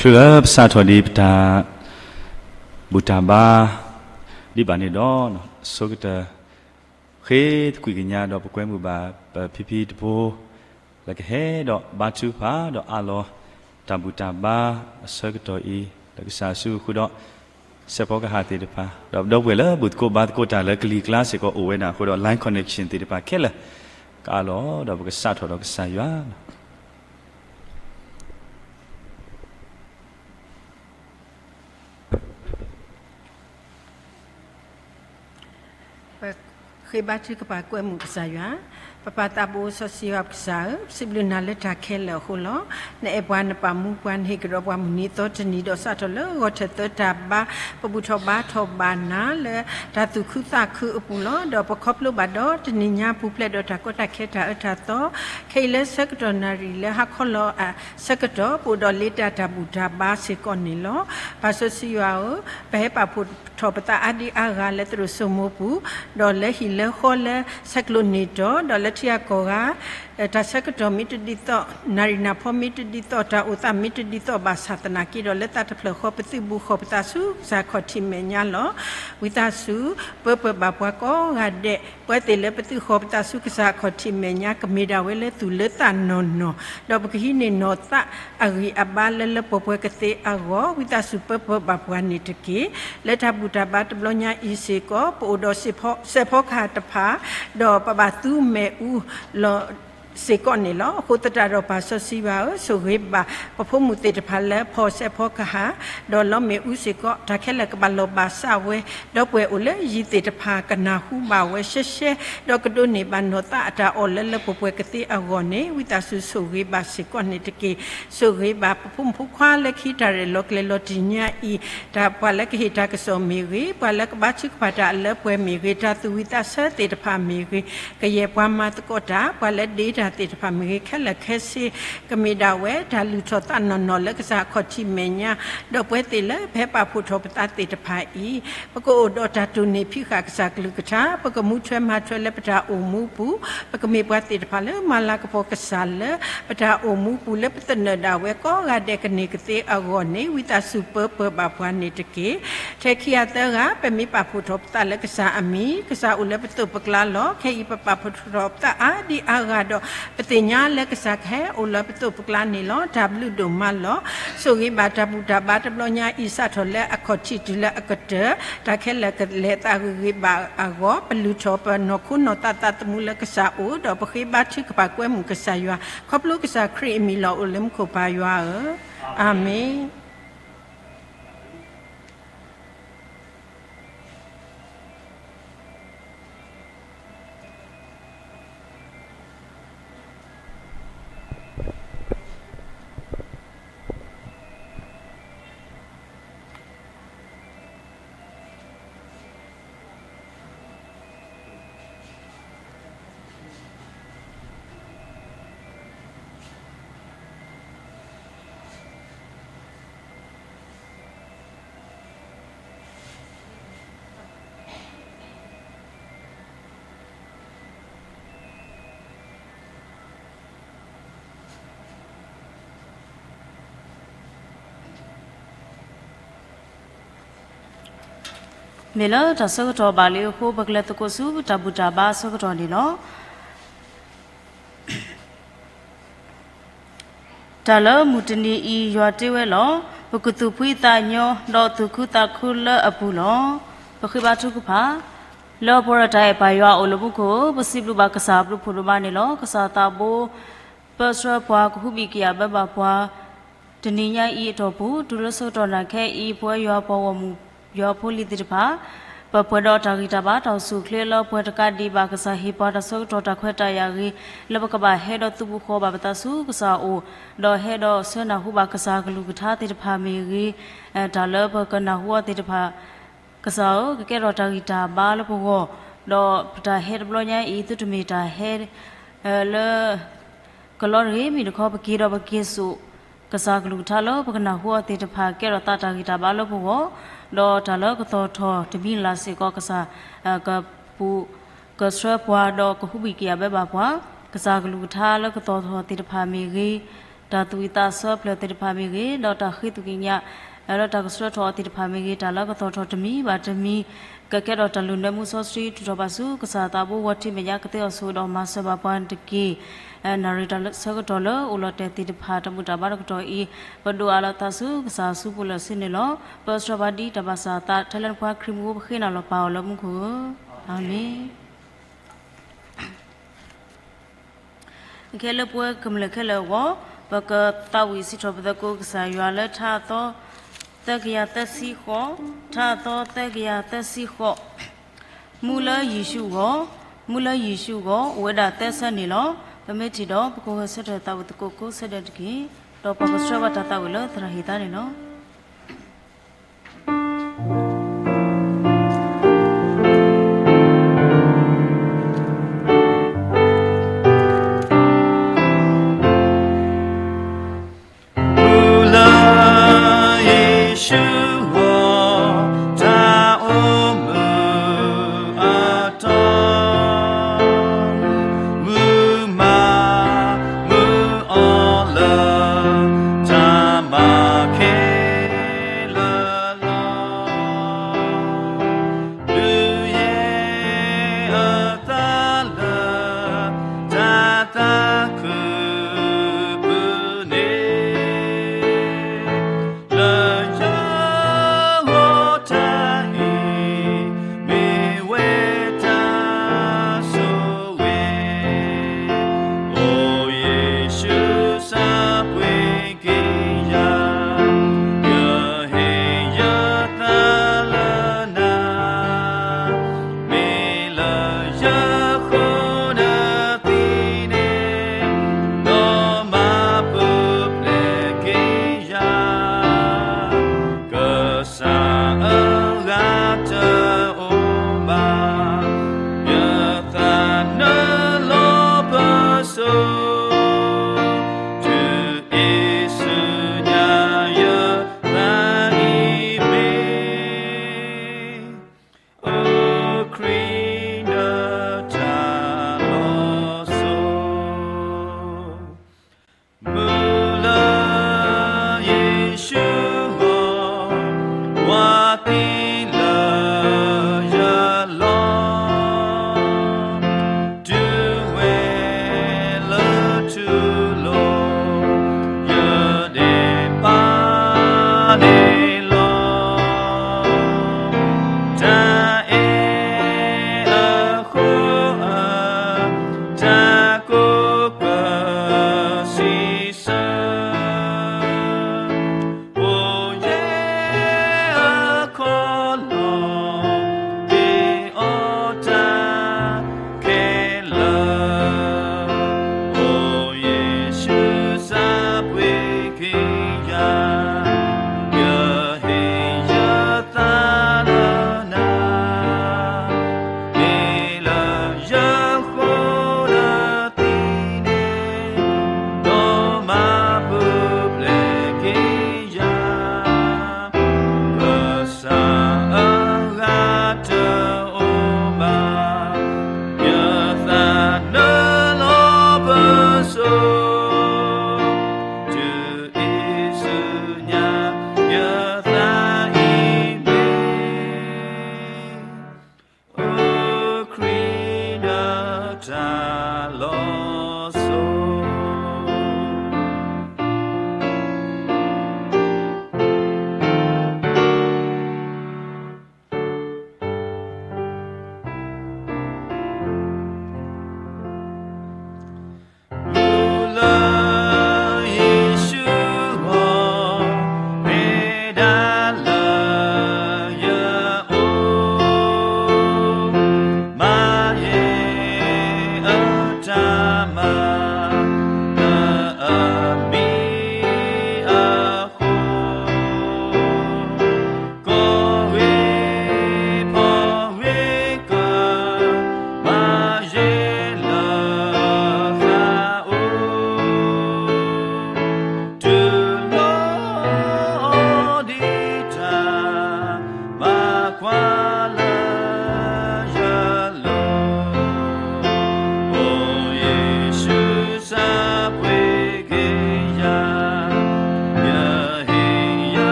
ချုးလၢပစးထီၣ်ဒံးပတၢ်ဘူၣ်တၢ်ဘါ ဒံးဘၣ်န့ၣ်ဒီး အဆိကတၢၢ် ဃ့သကွံာ်ကညးဒီးပကွဲမုာ်ဘၣ် ပဖံဖံတဖိ လၢကဟဲဒီးဘါထုကဖၣ်ဒီးအးလီၤ တၢ်ဘူၣ်တၢ်ဘါအဆၢကတီၢ်အံၤ လၢကစၢ်အစုအဃိဒီး စဲးဖီကဟၣ်သ့ၣ်တဖၣ် ဒီးပဒီပုၢ်ဝဲၢ်လၢဘူၣ်သကိးဘါသကိးတၢ်လၢကလံၤကျါစ့ၢ်ကီးအိၣ်ဝဲဒၣ်အဃိဒီး line connection သ့ၣ်တဖၣ်ခဲလၢာ် ကအးလီၤဒီးပကစးထီၣ်ဒီးကစၢ်ယွၤ ပဃ့ဘါထုကဖၣ်ကွဲမုာ်ကစၢ်ယွၤ, ပပၢ်သးဘိစီဆှံယွၤပကစၢ်ဧၢ, ပစံးဘျုးနၤလၢတၢ်ခဲလၢာ်အဃိလီၤ. နအဲၣ်ပှၤနပာ်မူပှၤ နဟ့ၣ်ကဒီးပှၤမုၢ်နံၤသီတနံၤ ဒီးစးထီၣ်လၢဂီၤထၢၣ်သၢတၢ်ဘါ ပဘူၣ်ထီၣ်ဘါထီၣ်ဘၣ်နၤလၢ တၢ်သူၣ်ခုသးခုအပူၤလီၤ. ဒီးပခီဖျိဘၣ်ဒီးတနံၤညါပူၤဖျဲးဒီးတၢ်ကီတၢ်ခဲတၢ်အၢတၢ်သီ, ခဲအံၤလၢဆၢကတီၢ်နၣ်ရံၣ်လၢဟါခီလီၤအဆၢကတီၢ် ပအိၣ်ဒီးလံတၢ်တၢ်ဘူၣ်တၢ်ဘါစ့ၢ်ကီးန့ၣ်လီၤ. ပၢ်စီဆှံယွၤဧၢ, ပဟဲပာ်ဖှိၣ်ထီၣ်ပသးအါဒံအါဂၤလၢသရိာ်စိမိပူၤ, ဒီးလၢဟံၣ်လၢဃီလၢဆဲးကျိးန့ၢ်တီၤ, ဒီးလၢထံဂၤကီၢ်ဂၤ တၢ်ဆၢကတီၢ်မ့ၢ်တဒ်သိး, နၣ်ရံၣ်နၢ်ဖီမ့ၢ်တဒ်သိး, တၢ်အိၣ်သးမ့ၢ်တဒ်သိးဘၣ်ဆၣ်သနာ်က့ဒီး လၢသးတဖျၢၣ်ဃီပသုးဘူးဃီၤပသးဆူကစၢ်ခီၣ်ထံးမဲာ်ညါလီၤ. ဝံသးစူၤ ပၢပၢၢ်ဘၣ်ပှၤကိးဂၤဒဲး, ပှၤသ့ၣ်လၢပသုးဃီၤပသးဆူကစၢ်ခီၣ်ထံးမဲာ်ညါ ကမ့ၢ်ဒၣ်ဝဲလၢသူၣ်လၢသးနီၢ်နီၢ်, ဒီးပကဟံးန့ၢ်နီၢ်သးအဂံၢ်အဘါလၢလၢပှဲၤပှဲၤကသ့အဂီၢ်, ဝံသးစူၤပၢပၢၢ်ဘၣ်ပှၤန့ၣ်တက့ၢ်. လၢတၢ်ဘူၣ်တၢ်ဘါတဘျီညါအံၤစ့ၢ်ကီး ပအိၣ်ဒီးစဲးဖီကဟၣ်တဖၣ်, ဒီးပဘၣ်သူမ့ၣ်အူလီၤ စ့ၢ်ကီးန့ၣ်လီၤ. အဃိသတးဒီးပၢ်စီဆှံယွၤဧၢ, ဆိၣ်ဂ့ၤဘၣ်ပဖိမုၣ်သ့ၣ်တဖၣ်လၢဖီၣ်စဲးဖီကဟၣ်, ဒီးလီမ့ၣ်အူစ့ၢ်ကီး, တၢ်ခဲလၢာ်ကဘၣ်လီၤဘၣ်စးဝဲ, ဒီးပှဲၤအိၣ်လၢယံၤသ့ၣ်တဖၣ်ကနၢ်ဟူဘၣ်ဝဲရှဲရှဲ, ဒီးကဒိးန့ၢ်ဘၣ်နီၢ်သးအတၢ်အီၣ်လၢလၢပှဲၤပှဲၤကသ့အဂီၢ်န့ၣ် ဝံသးစူၤဆိၣ်ဂ့ၤဘၣ်စ့ၢ်ကီးန့ၣ်တက့ၢ်. ဆိၣ်ဂ့ၤဘၣ်ပဖိမုၣ်ဖိခွါလၢခံတၢ်ရဲၣ်လီၤကျဲၤလီၤတနံၤညါအံၤ, တၢ်ပှၤလၢကဟ့ၣ်တၢ်ကစီၣ်မ့ၢ်ဂ့ၤ, ပှၤလၢကဘါထုကဖၣ်တၢ်အလၢပှဲၤမ့ၢ်ဂ့ၤ, တၢ်သူၣ်ဝံၣ်သးဆၢသ့ၣ်တဖၣ်မ့ၢ်ဂ့ၤ, ကယဲၢ်ပှၤမၤသကိးတၢ်, ပှၤလၢဒ့တၢ်သ့ၣ်တဖၣ်မ့ၢ်ဂ့ၤ, ခဲလၢာ်ခဲဆ့ ကမ့ၢ်ဒၣ်ဝဲတၢ်လုၢ်ထီၣ်သးနီၢ်နီၢ်လၢကစၢ်ခီၣ်ထံးမဲာ်ညါ, ဒီးပှၤသ့ၣ်လၢပဟဲပာ်ဖှိၣ်ထီၣ်ပသးသ့ၣ်တဖၣ်အံၤ, ပကအိၣ်ဒီးတၢ်တိၢ်နီၣ်ဖံးဃာ်ကစၢ်ကလုၢ်ကထါ, ပကမူထွဲမၤထွဲလၢပတၢ်အိၣ်မူပူၤ, ပကမ့ၢ်ပှၤသ့ၣ်တဖၣ်လၢမၤလၤကပီၤကစၢ်လၢပတၢ်အိၣ်မူပူၤ လၢပသနၢၣ်ဒၣ်ဝဲကိးဂၤဒဲးကန့ၢ်ကသ့အဂီၢ်န့ၣ် ဝံသးစူၤပၢပၢဘၣ်ပှၤန့ၣ်တက့ၢ်. ထဲခံဂၤသၢဂၤ ပမ့ၢ်ပာ်ဖှိၣ်ထီၣ်ပသးလၢကစၢ်အမံၤ, ကစၢ်အိၣ်လၢပသိးပကျါလီၤ. ခဲအံၤပပာ်ဖှိၣ်ထီၣ်ပသးအါဒံအါဂၤဒီး ပသ့ၣ်ညါလၢကစၢ်ကဟဲအိၣ်လၢပသိးပကျါန့ၣ်လီၤ. တၢ်ဘျုးဒိၣ်မးလီၤ. ဆိၣ်ဂ့ၤဘၣ်တၢ်ဘူၣ်တၢ်ဘါတဘျီညါအံၤ စးထီၣ်လၢအခီၣ်ထံးတုၤလၢအကတၢၢ်, တၢ်ခဲလၢာ်ကလဲၤသးဂ့ၤဂ့ၤဘၣ်အဂီၢ်, ပလုၢ်ထီၣ်ပနီၢ်ခိနီၢ်သးသးသမူလၢကစၢ်အိၣ်, ဒီးပဃ့ဘါထုကဖၣ်ကွဲမုာ်ကစၢ်ယွၤ, ခီဖျိကစၢ်ခရံာ်အမံၤလီၤ. အိၣ်လၢမူခိၣ်ပၢ်ယွၤဧၢ, အၤမ့ၣ်. မ့ၢ်လၢတၢ်ဆၢကတီၢ်ဘၣ်လံအဃိ ပကလဲၤသကိးဆူတၢ်ဘူၣ်တၢ်ဘါအဆၢကတီၢ်န့ၣ်လီၤ. တၢ်လၢမုၢ်တနံၤအံၤ ယွၤတ့ဝဲလီၤ. ပကသူၣ်ဖှံသးညီ ဒီးသူၣ်ခုသးခုလၢအပူၤလီၤ. ပဃ့ဘါထုကဖၣ်, လၢပှဲၤဒီးတၢ်အဲၣ်ပၢ်ယွၤအိၣ်လၢမူခိၣ်ဧၢ, ပစံးဘျုးဘၣ်ကစၢ်အဘျုးဖးဒိၣ်မးန့ၣ်လီၤ. ကစၢ်သးဘိ ပၢဆှၢပှၤ ကဟူးဘံၣ်ကယာ်ဘၢဘၣ်ပှၤ တနံၤညါအံၤအတီၢ်ပူၤ တုၤလၢဆၢကတီၢ်နၤခဲအံၤ ပဝဲယွၤပှၤဂီၢ်မုၢ်ယွၤဖိလံၤသ့ၣ်တဖၣ် ပပှဲၤဒီးတၢ်ဂံၢ်တၢ်ဘါတၢ်အိၣ်ဆူၣ်အိၣ်ချ့လၢပှဲၤတကးဒံးဘၣ် ကစၢ်ဟ့ၣ်ပှၤတၢ်ဆၢကတီၢ်တၢ်ခွဲးတၢ်ယာ်ဂ့ၤ လၢပကဘၣ်ဟဲဒီးသုးဘူးဃီၤဘၣ်ပသးဆူကစၢ်အအိၣ် ဒီးဟဲဒီးဆှၢနၢ်ဟူဘၣ်ကစၢ်ကလုၢ်ကထါသ့ၣ်တဖၣ်မ့ၢ်ဂ့ၤ, တၢ်လၢပကနၢ်ဟူအီၤသ့ၣ်တဖၣ် ကစၢ်ဧၢ ကကဲထီၣ်တၢ်ဂံၢ်တၢ်ဘါလၢပဂီၢ်, ဒီးပတၢ်ဟဲတဘျီညါအံၤ သုတမ့ၢ်တၢ်ဟဲ လၢ ကလီတဂ့ၤ, မ့ၢ်တခီ ပက့ၤဒီးပက့ၤစိာ် ကစၢ်ကလုၢ်ကထါလၢပကနၢ်ဟူအီၤသ့ၣ်တဖၣ် ကဲထီၣ်သးတၢ်ဂံၢ်တၢ်ဘါလၢပဂီၢ်, ဒီးတၢ်လၢကသီၣ်ထီၣ်တမံၤလၢ်လၢ်စ့ၢ်ကီး ကစၢ် ကပူၤ ကဆှၢပှၤ ဒီးကဟူးဘံၣ်ကယာ်ဘၢဘၣ်ပှၤ, ကစၢ်ကလုၢ်ကထါလၢကသီၣ်ထီၣ်သ့ၣ်တဖၣ်မ့ၢ်ဂ့ၤ, တၢ်သူၣ်ဝံၣ်သးဆၢဖျၢၣ်သ့ၣ်တဖၣ်မ့ၢ်ဂ့ၤ, ဒီးတၢ်ဃ့သးကညီၤ ဒီးတၢ်ကဆှၢထီၣ်အီၤသ့ၣ်တဖၣ်မ့ၢ်ဂ့ၤ, တၢ်လၢကသီၣ်ထီၣ်တမံၤဘၣ်တမံၤ ကကဲထီၣ်တၢ်လူၤနၢမူစီဆှံ ထုးထီၣ်ဘၣ်ဆူကစၢ်သးဘိ ဝီၤထံမဲာ်ညါ ကသ့အီၤဆိဒီးမၤစၢၤဘၣ်ပှၤတက့ၢ်. နၣ်ရံၣ်တၢ်ဆၢကတီၢ်လၢအိၣ်လီၤတဲာ်သ့ၣ်တဖၣ် တၢ်ဘူၣ်တၢ်ဘါတကတီၢ်အံၤ ပဒိၣ်အးလီၤသးဆူကစၢ်အစုပူၤလၢာ်ဆ့န့ၣ်လီၤ. ပၢဆှၢပှၤဒ်တၢ်ဘၣ်ဆၣ်အသး ထဲလၢနဖိခွါခရံာ်မူအဃိ ပဃ့နၤလီၤပာ်အီၤလၢမူခိၣ်ဧၢ, အၤမ့ၣ်. ခဲလၢာ်ပဝဲကမျၢၢ်ခဲလၢာ်အဂီၢ် ပကသးဝံၣ်စံးထီၣ်ပသကိးကစၢ်ယွၤလၢထါအသီ သၢကယၤသၢဆံဃိး, ထါအသီသၢကယၤသၢဆံဃိး, မူလၢယ့ၣ်ၡူးအဂီၢ်, မူလၢယ့ၣ်ၡူးအဂီၢ် အိၣ်ဝဲဒၣ်သၢဆၢန့ၣ်လီၤ. ပမ့ၢ်ထံၣ်ဒီး ပကဂဲၤဆၢထၢၣ်သးဝံၣ်သကိးကိးဆၢဒဲးတက့ၢ်. ဒီးပကဆှၢဘၣ်တၢ်သးဝံၣ်လၢသရၣ်ဟ့ၣ်သါန့ၣ်လီၤ.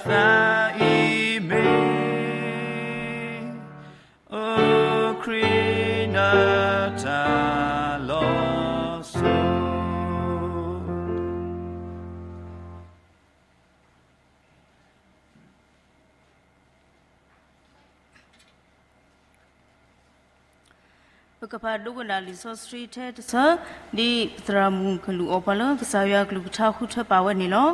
သးအံၤမ့ၢ် အိၣ်ခရံာ်နတၢ်လီၤစိၤ ပကဖးဒိကနၣ်လံာ်စီဆှံထဲတဆၢ, ဒ်ပသရၣ်မုၣ်ကလူးအီၣ်ပှၤလၢကစၢ်ယွၤကလုၢ်ကထါဃုထၢပာ်ဝဲန့ၣ်လီၤ.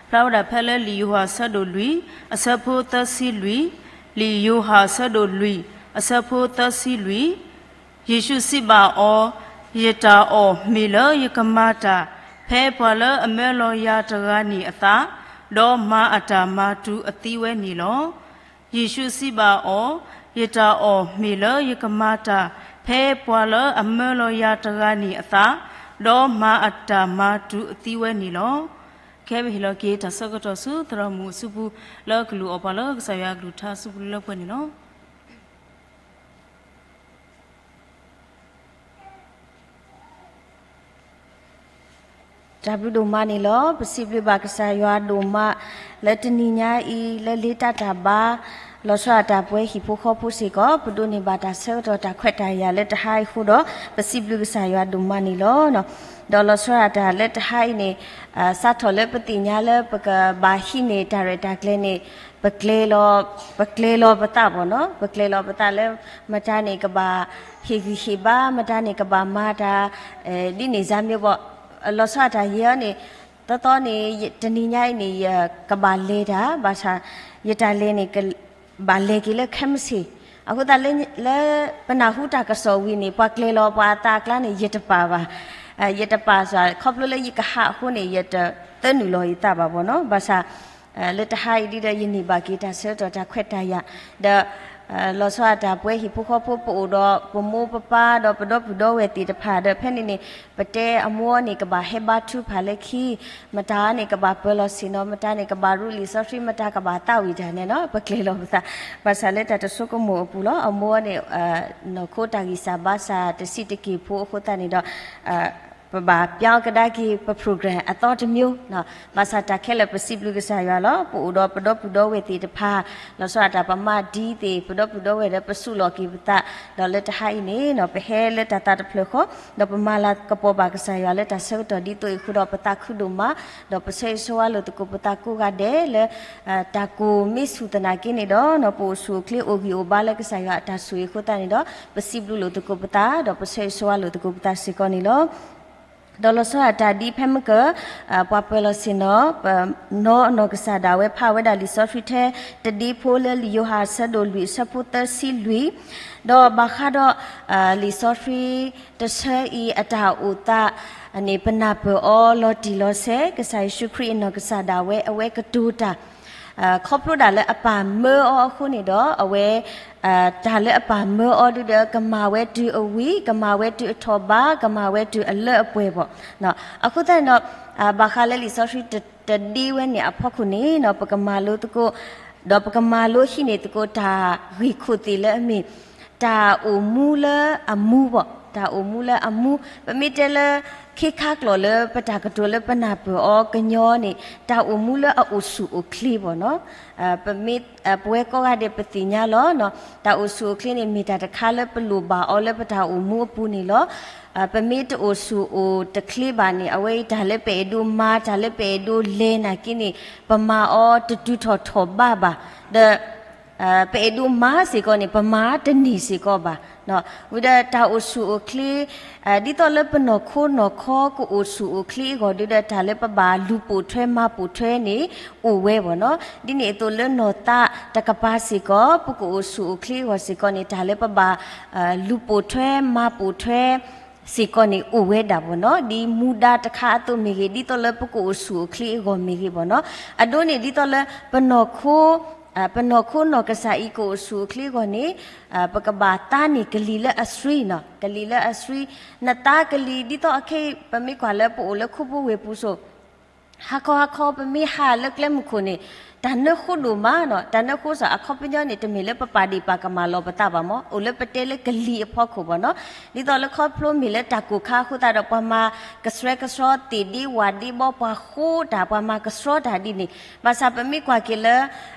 ဖျါဝဲဒၣ်ဖဲလၢလံာ်ယိၤဟၣ်အဆၢဒိၣ်လွံၢ် အဆၢဖိသၢဆံလွံၢ်, လံာ်ယိၤဟၣ်အဆၢဒိၣ်လွံၢ် အဆၢဖိသၢဆံလွံၢ်, ယ့ၣ်ၡူးစံးဘၣ်အီၤ, ယတၢ်အီၣ်မ့ၢ်လၢယကမၤတၢ် ဖဲပှၤလၢအမၢလီၤယၤတဂၤန့ၣ်အသး, ဒီးမၤအတၢ်မၤတုၤအသံဝဲန့ၣ်လီၤ. ယ့ၣ်ၡူးစံးဘၣ်အီၤ, ယတၢ်အီၣ်မ့ၢ်လၢယကမၤတၢ် ဖဲပှၤလၢအမၢလီၤယၤတဂၤန့ၣ်အသး, ဒီးမၤအတၢ်မၤတုၤအသံဝဲန့ၣ်လီၤ. ခဲပဟ့ၣ်လီၤက့ၤတၢ်ဆၢကတီၢ်ဆူသရၣ်မုၣ်အစုပူၤ လၢကလူးအီၣ်ပှၤလၢကစၢ်ယွၤကလုၢ်ကထါအစုပူၤလၢပှဲၤန့ၣ်လီၤ. တၢ်ဘျုးဒိၣ်မးန့ၣ်လီၤ. ပစံးဘျုးဘၣ်ကစၢ်ယွၤဒိၣ်မး လၢတနံၤညါအံၤ လၢလ့တၢ်တၢ်ဘါ လီၤဆီဒၣ်တၢ်ပဝဲဟံၣ်ဖိဃီဖိစ့ၢ်ကီး ပဒိးန့ၢ်ဘၣ်တၢ်ဆၢကတီၢ်တၢ်ခွဲးတၢ်ယာ်လၢတဟါအံၤအဃိဒီး ပစံးဘျုးကစၢ်ယွၤဒိၣ်မးန့ၣ်လီၤ. ဒီးလီၤဆီဒၣ်တၢ်လၢတဟါအံၤန့ၣ် စးထီၣ်လၢပသ့ၣ်ညါလၢပကဘၣ်ဟံးန့ၢ်တၢ်ရဲၣ်တၢ်ကျဲၤန့ၣ် ပကျဲၤလီၤ ပကျဲၤလီၤပသးဘၣ်နီၤ, ပကျဲၤလီၤပသးလၢ မတၤန့ၣ်ကဘၣ်ဟ့ၣ်ဂံၢ်ဟ့ၣ်ဘါ, မတၤန့ၣ်ကဘၣ်မၤတၢ် ဒ်န့ၣ်စၢ်မ့ၢ်ဘၣ်, လီၤဆီဒၣ်တၢ်ယဲအံၤန့ၣ် သီသီန့ၣ် တနံၤညါအံၤန့ၣ် ယကဘၣ်လဲၤတၢ် ဘၣ်ဆၣ် ယတၢ်လဲၤန့ၣ် ဘၣ်လဲၤက့ၤလၢခဲမုၢ်ဆ့ၣ်, အဃိသတးလၢ လၢပနၢ်ဟူတၢ်ကစီၣ်ဝံၤန့ၣ် ပှၤကျဲၤလီၤပှၤအသးအကျါန့ၣ် ယတပာ်ဘၣ်, ယတပာ်စ့ၢ် ခီဖျိလၢယကဟးအဃိန့ၣ် ယတသၢနုာ်လီၤယသးဘၣ်ဘၣ်နီၤ, ဘၣ်ဆၣ် လၢတဟါအံၤဒ်ဒီး ယန့ၢ်ဘၣ်က့ၤတၢ်ဆၢကတီၢ်တၢ်ခွဲးတၢ်ယာ်, ဒီး လီၤဆီဒၣ်တၢ်ပဝဲဟံၣ်ဖိဃီဖိ ပအိၣ်ဒီးပမိၢ်ပပၢ် ဒီးပဒီပုၢ်ဒီဝဲၢ်သ့ၣ်တဖၣ်ဒီး ဖဲန့ၣ်န့ၣ် ပတဲအမိၢ်န့ၣ် ကဘၣ်ဟဲဘါထုကဖၣ်လၢခံ, မတၤန့ၣ် ကဘၣ်ပၢၤလီၤဆ့ၣ်နီၤ, မတၤန့ၣ် ကဘၣ်ရူလံာ်စီဆှံ, မတၤကဘၣ်သးဝံၣ်တၢ်န့ၣ်နီၤ, ပကျဲၤလီၤပသး, ဘၣ်ဆၣ်လၢတၢ်တဆိကမိၣ်အပူၤလီၤ, အမိၢ်န့ၣ် နီၢ်ခိတၢ်ဂံၢ်စၢ်ဘါစၢ်တဆံးတက့ၢ်ဖိအဃိသတးန့ၣ်ဒီး ပဘၣ်ပျီကဒါက့ၤပ program အသီတမျိုး, ဘၣ်ဆၣ်တၢ်ခဲလၢာ်ပစံးဘျုးကစၢ်ယွၤလီၤ, ပအိၣ်ဒီးပဒီပုၢ်ဒီဝဲၢ်သ့ၣ်တဖၣ်, လီၤဆီဒၣ်တၢ်ပမၤဒ်သ့ၣ် ပဒီပုၢ်ဒီဝဲၢ်ဒီးပဆူးလီၤက့ၤပသး, ဒီးလၢတဟါအံၤန့ၣ် ပဟဲလၢတၢ်သးတဖျၢၣ်ဃီ, ဒီးပမၤလၤကပီၤဘၣ်ကစၢ်ယွၤလၢတၢ်ဆၢကတီၢ်ဒ်သိးအံၤအဃိဒီး ပသးခုဒိၣ်မး, ဒီးပဆၢဂ့ၤဆၢဝါလိာ်သကိးပသးကိးဂၤဒဲးလၢ တၢ်ကိၢ်မ့ၢ်ဆူၣ်သနာ်က့န့ၣ်ဒီး ပအိၣ်ဆူၣ်အိၣ်ချ့အိၣ်ဂံၢ်အိၣ်ဘါလၢကစၢ်ယွၤအတၢ်ဆိၣ်ဂ့ၤအဃိသတးန့ၣ်ဒီး ပစံးဘျုးလိာ်သကိးပသး ဒီးပဆၢဂ့ၤဆၢဝါလိာ်သကိးပသးစ့ၢ်ကီးန့ၣ်လီၤ. ဒီးလီၤဆီဒၣ်တၢ်ဒ်ဖဲမုၢ်ကၢၢ် ပှၤပၢၤလီၤဆ့ၣ်နီၤ ပနီၢ်အနီၢ်ကစၢ်ဒၣ်ဝဲဖးဝဲဒၣ်လံာ်စီဆှံထဲတဒ့ဖိလၢလံာ်ယိၤဟၣ်အဆၢဒိၣ်လွံၢ်အဆၢဖိသၢဆံလွံၢ်, ဒီးဘၣ်ဃးဒီး လံာ်စီဆှံတဆၢအံၤအတၢ်အိၣ်သးန့ၣ် ပနၢ်ပၢၢ်အီၤလီၤတံၢ်လီၤဆဲး ကစၢ်ယ့ၣ်ၡူးခရံာ်အနီၢ်ကစၢ်ဒၣ်ဝဲ အဝဲကတိၤတၢ် ခီဖျိဒၣ်လၢအပၢ်မၢအီၤအဃိန့ၣ်ဒီး အဝဲ တၢ်လၢအပၢ်မၢအီၤဒုဒီး ကမၤဝဲတုၤအဝံၤ, ကမၤဝဲတုၤအထီၣ်ဘး, ကမၤဝဲတုၤအလၢအပှဲၤဘၣ်. အဃိသတးန့ၣ်ဒီး ဘၣ်ဃးလၢလံာ်စီဆှံတဒ့ဝဲန့ၣ်အဖီခိၣ်န့ၣ် ပကမၤလိသကိး ဒီးပကမၤလိဟံးန့ၢ်သကိးတၢ်ဂ့ၢ်ခိၣ်သ့ၣ်လၢအမ့ၢ် တၢ်အိၣ်မူလၢအမူဘၣ်, တၢ်အိၣ်မူလၢအမူ, ပမ့ၢ်တဲလၢ ခ့ခါကျိာ်လၢပတၢ်ကတိၤလၢပနၢ်ပၢၢ်အီၤကညီန့ၣ် တၢ်အိၣ်မူလၢအအိၣ်ဆူၣ်အိၣ်ချ့ဘၣ်နီၤ. ပမ့ၢ် ပဝဲကိးဂၤဒဲးပသ့ၣ်ညါလီၤ. တၢ်အိၣ်ဆူၣ်အိၣ်ချ့န့ၣ် မ့ၢ်တၢ်တခါလၢပလိၣ်ဘၣ်အီၤလၢပတၢ်အိၣ်မူအပူၤန့ၣ်လီၤ. ပမ့ၢ်တအိၣ်ဆူၣ်အိၣ်တချ့ဘၣ်န့ၣ် အဝဲအံၤတၢ်လၢပအဲၣ်ဒိးမၤ တၢ်လၢပအဲၣ်ဒိးလဲၤနာ်က့န့ၣ် ပမၤအီၤတတုၤထီၣ်ထီၣ်ဘးဘၣ်. ဒီး ပအဲၣ်ဒိးမၤစ့ၢ်ကီးန့ၣ် ပမၤတန့ၢ်စ့ၢ်ကီးဘၣ်. ဝံၤဒီးတၢ်အိၣ်ဆူၣ်အိၣ်ချ့ ဒ်သိးလၢပနီၢ်ခိနီၢ်ခီကအိၣ်ဆူၣ်အိၣ်ချ့အဂီၢ်ဒုဒီး တၢ်လၢပဘၣ်လူၤပိာ်ထွဲမၤပိာ်ထွဲန့ၣ် အိၣ်ဝဲဘၣ်နီၤ. ဒ်န့ၣ်အသိးလၢနီၢ်သးတကပၤစ့ၢ်ကီး ပကအိၣ်ဆူၣ်အိၣ်ချ့အဂီၢ်စ့ၢ်ကီးန့ၣ် တၢ်လၢပဘၣ် လူၤပိာ်ထွဲမၤပိာ်ထွဲ စ့ၢ်ကီးန့ၣ်အိၣ်ဝဲဒၣ်ဘၣ်နီၤ. ဒ်မူဒါတခါအသိးမ့ၢ်ဂ့ၤ, ဒ်သိးလၢပကအိၣ်ဆူၣ်အိၣ်ချ့အဂီၢ်မ့ၢ်ဂ့ၤဘၣ်နီၤ. အဒိန့ၣ် ဒ်သိးလၢပနီၢ်ခိ ပနီၢ်ခိနီၢ်ကစၢ်အံၤကအိၣ်ဆူၣ်အိၣ်ချ့အဂီၢ်န့ၣ် ပကဘၣ်သါန့ၢ်ကလံၤလၢအဆှံနီၤ. ကလံၤလၢအဆှံ, နသါကလံၤ ဒ်သိးအခဲအံၤ ပမ့ၢ်ကွၢ်လၢပအိၣ်လၢခိဖိဝ့ၢ်ပူၤစိၤ ဟါခီဟါခီပမ့ၢ်ဟးလၢကျဲမုၢ်ခိၣ်န့ၣ် တၢ်နၢဃိဒိၣ်မးနီၤ. တၢ်နၢဃိစ့ၢ် အခီပညီန့ၣ် တမ့ၢ်လၢပပာ်ဒ့ၣ်ပာ်ကမၣ်လီၤပသးဘၣ်မး, အိၣ်လၢပတဲလၢကလံၤအဖီခိၣ်ဘၣ်နီၤ. ဒ်သိးလၢခီဖျိမ့ၢ်လၢတၢ်ကိၢ်ခါအဃိသတးဒီး ပှၤမၤကဆှဲကဆှီသ့ၣ်ဒ့ဝၣ်ဒ့ဘီ ပှၤဃိတၢ် ပှၤမၤကဆှီတၢ်ဒ်န့ၣ်, ဘၣ်ဆၣ်ပမ့ၢ်ကွၢ်က့ၤလၢ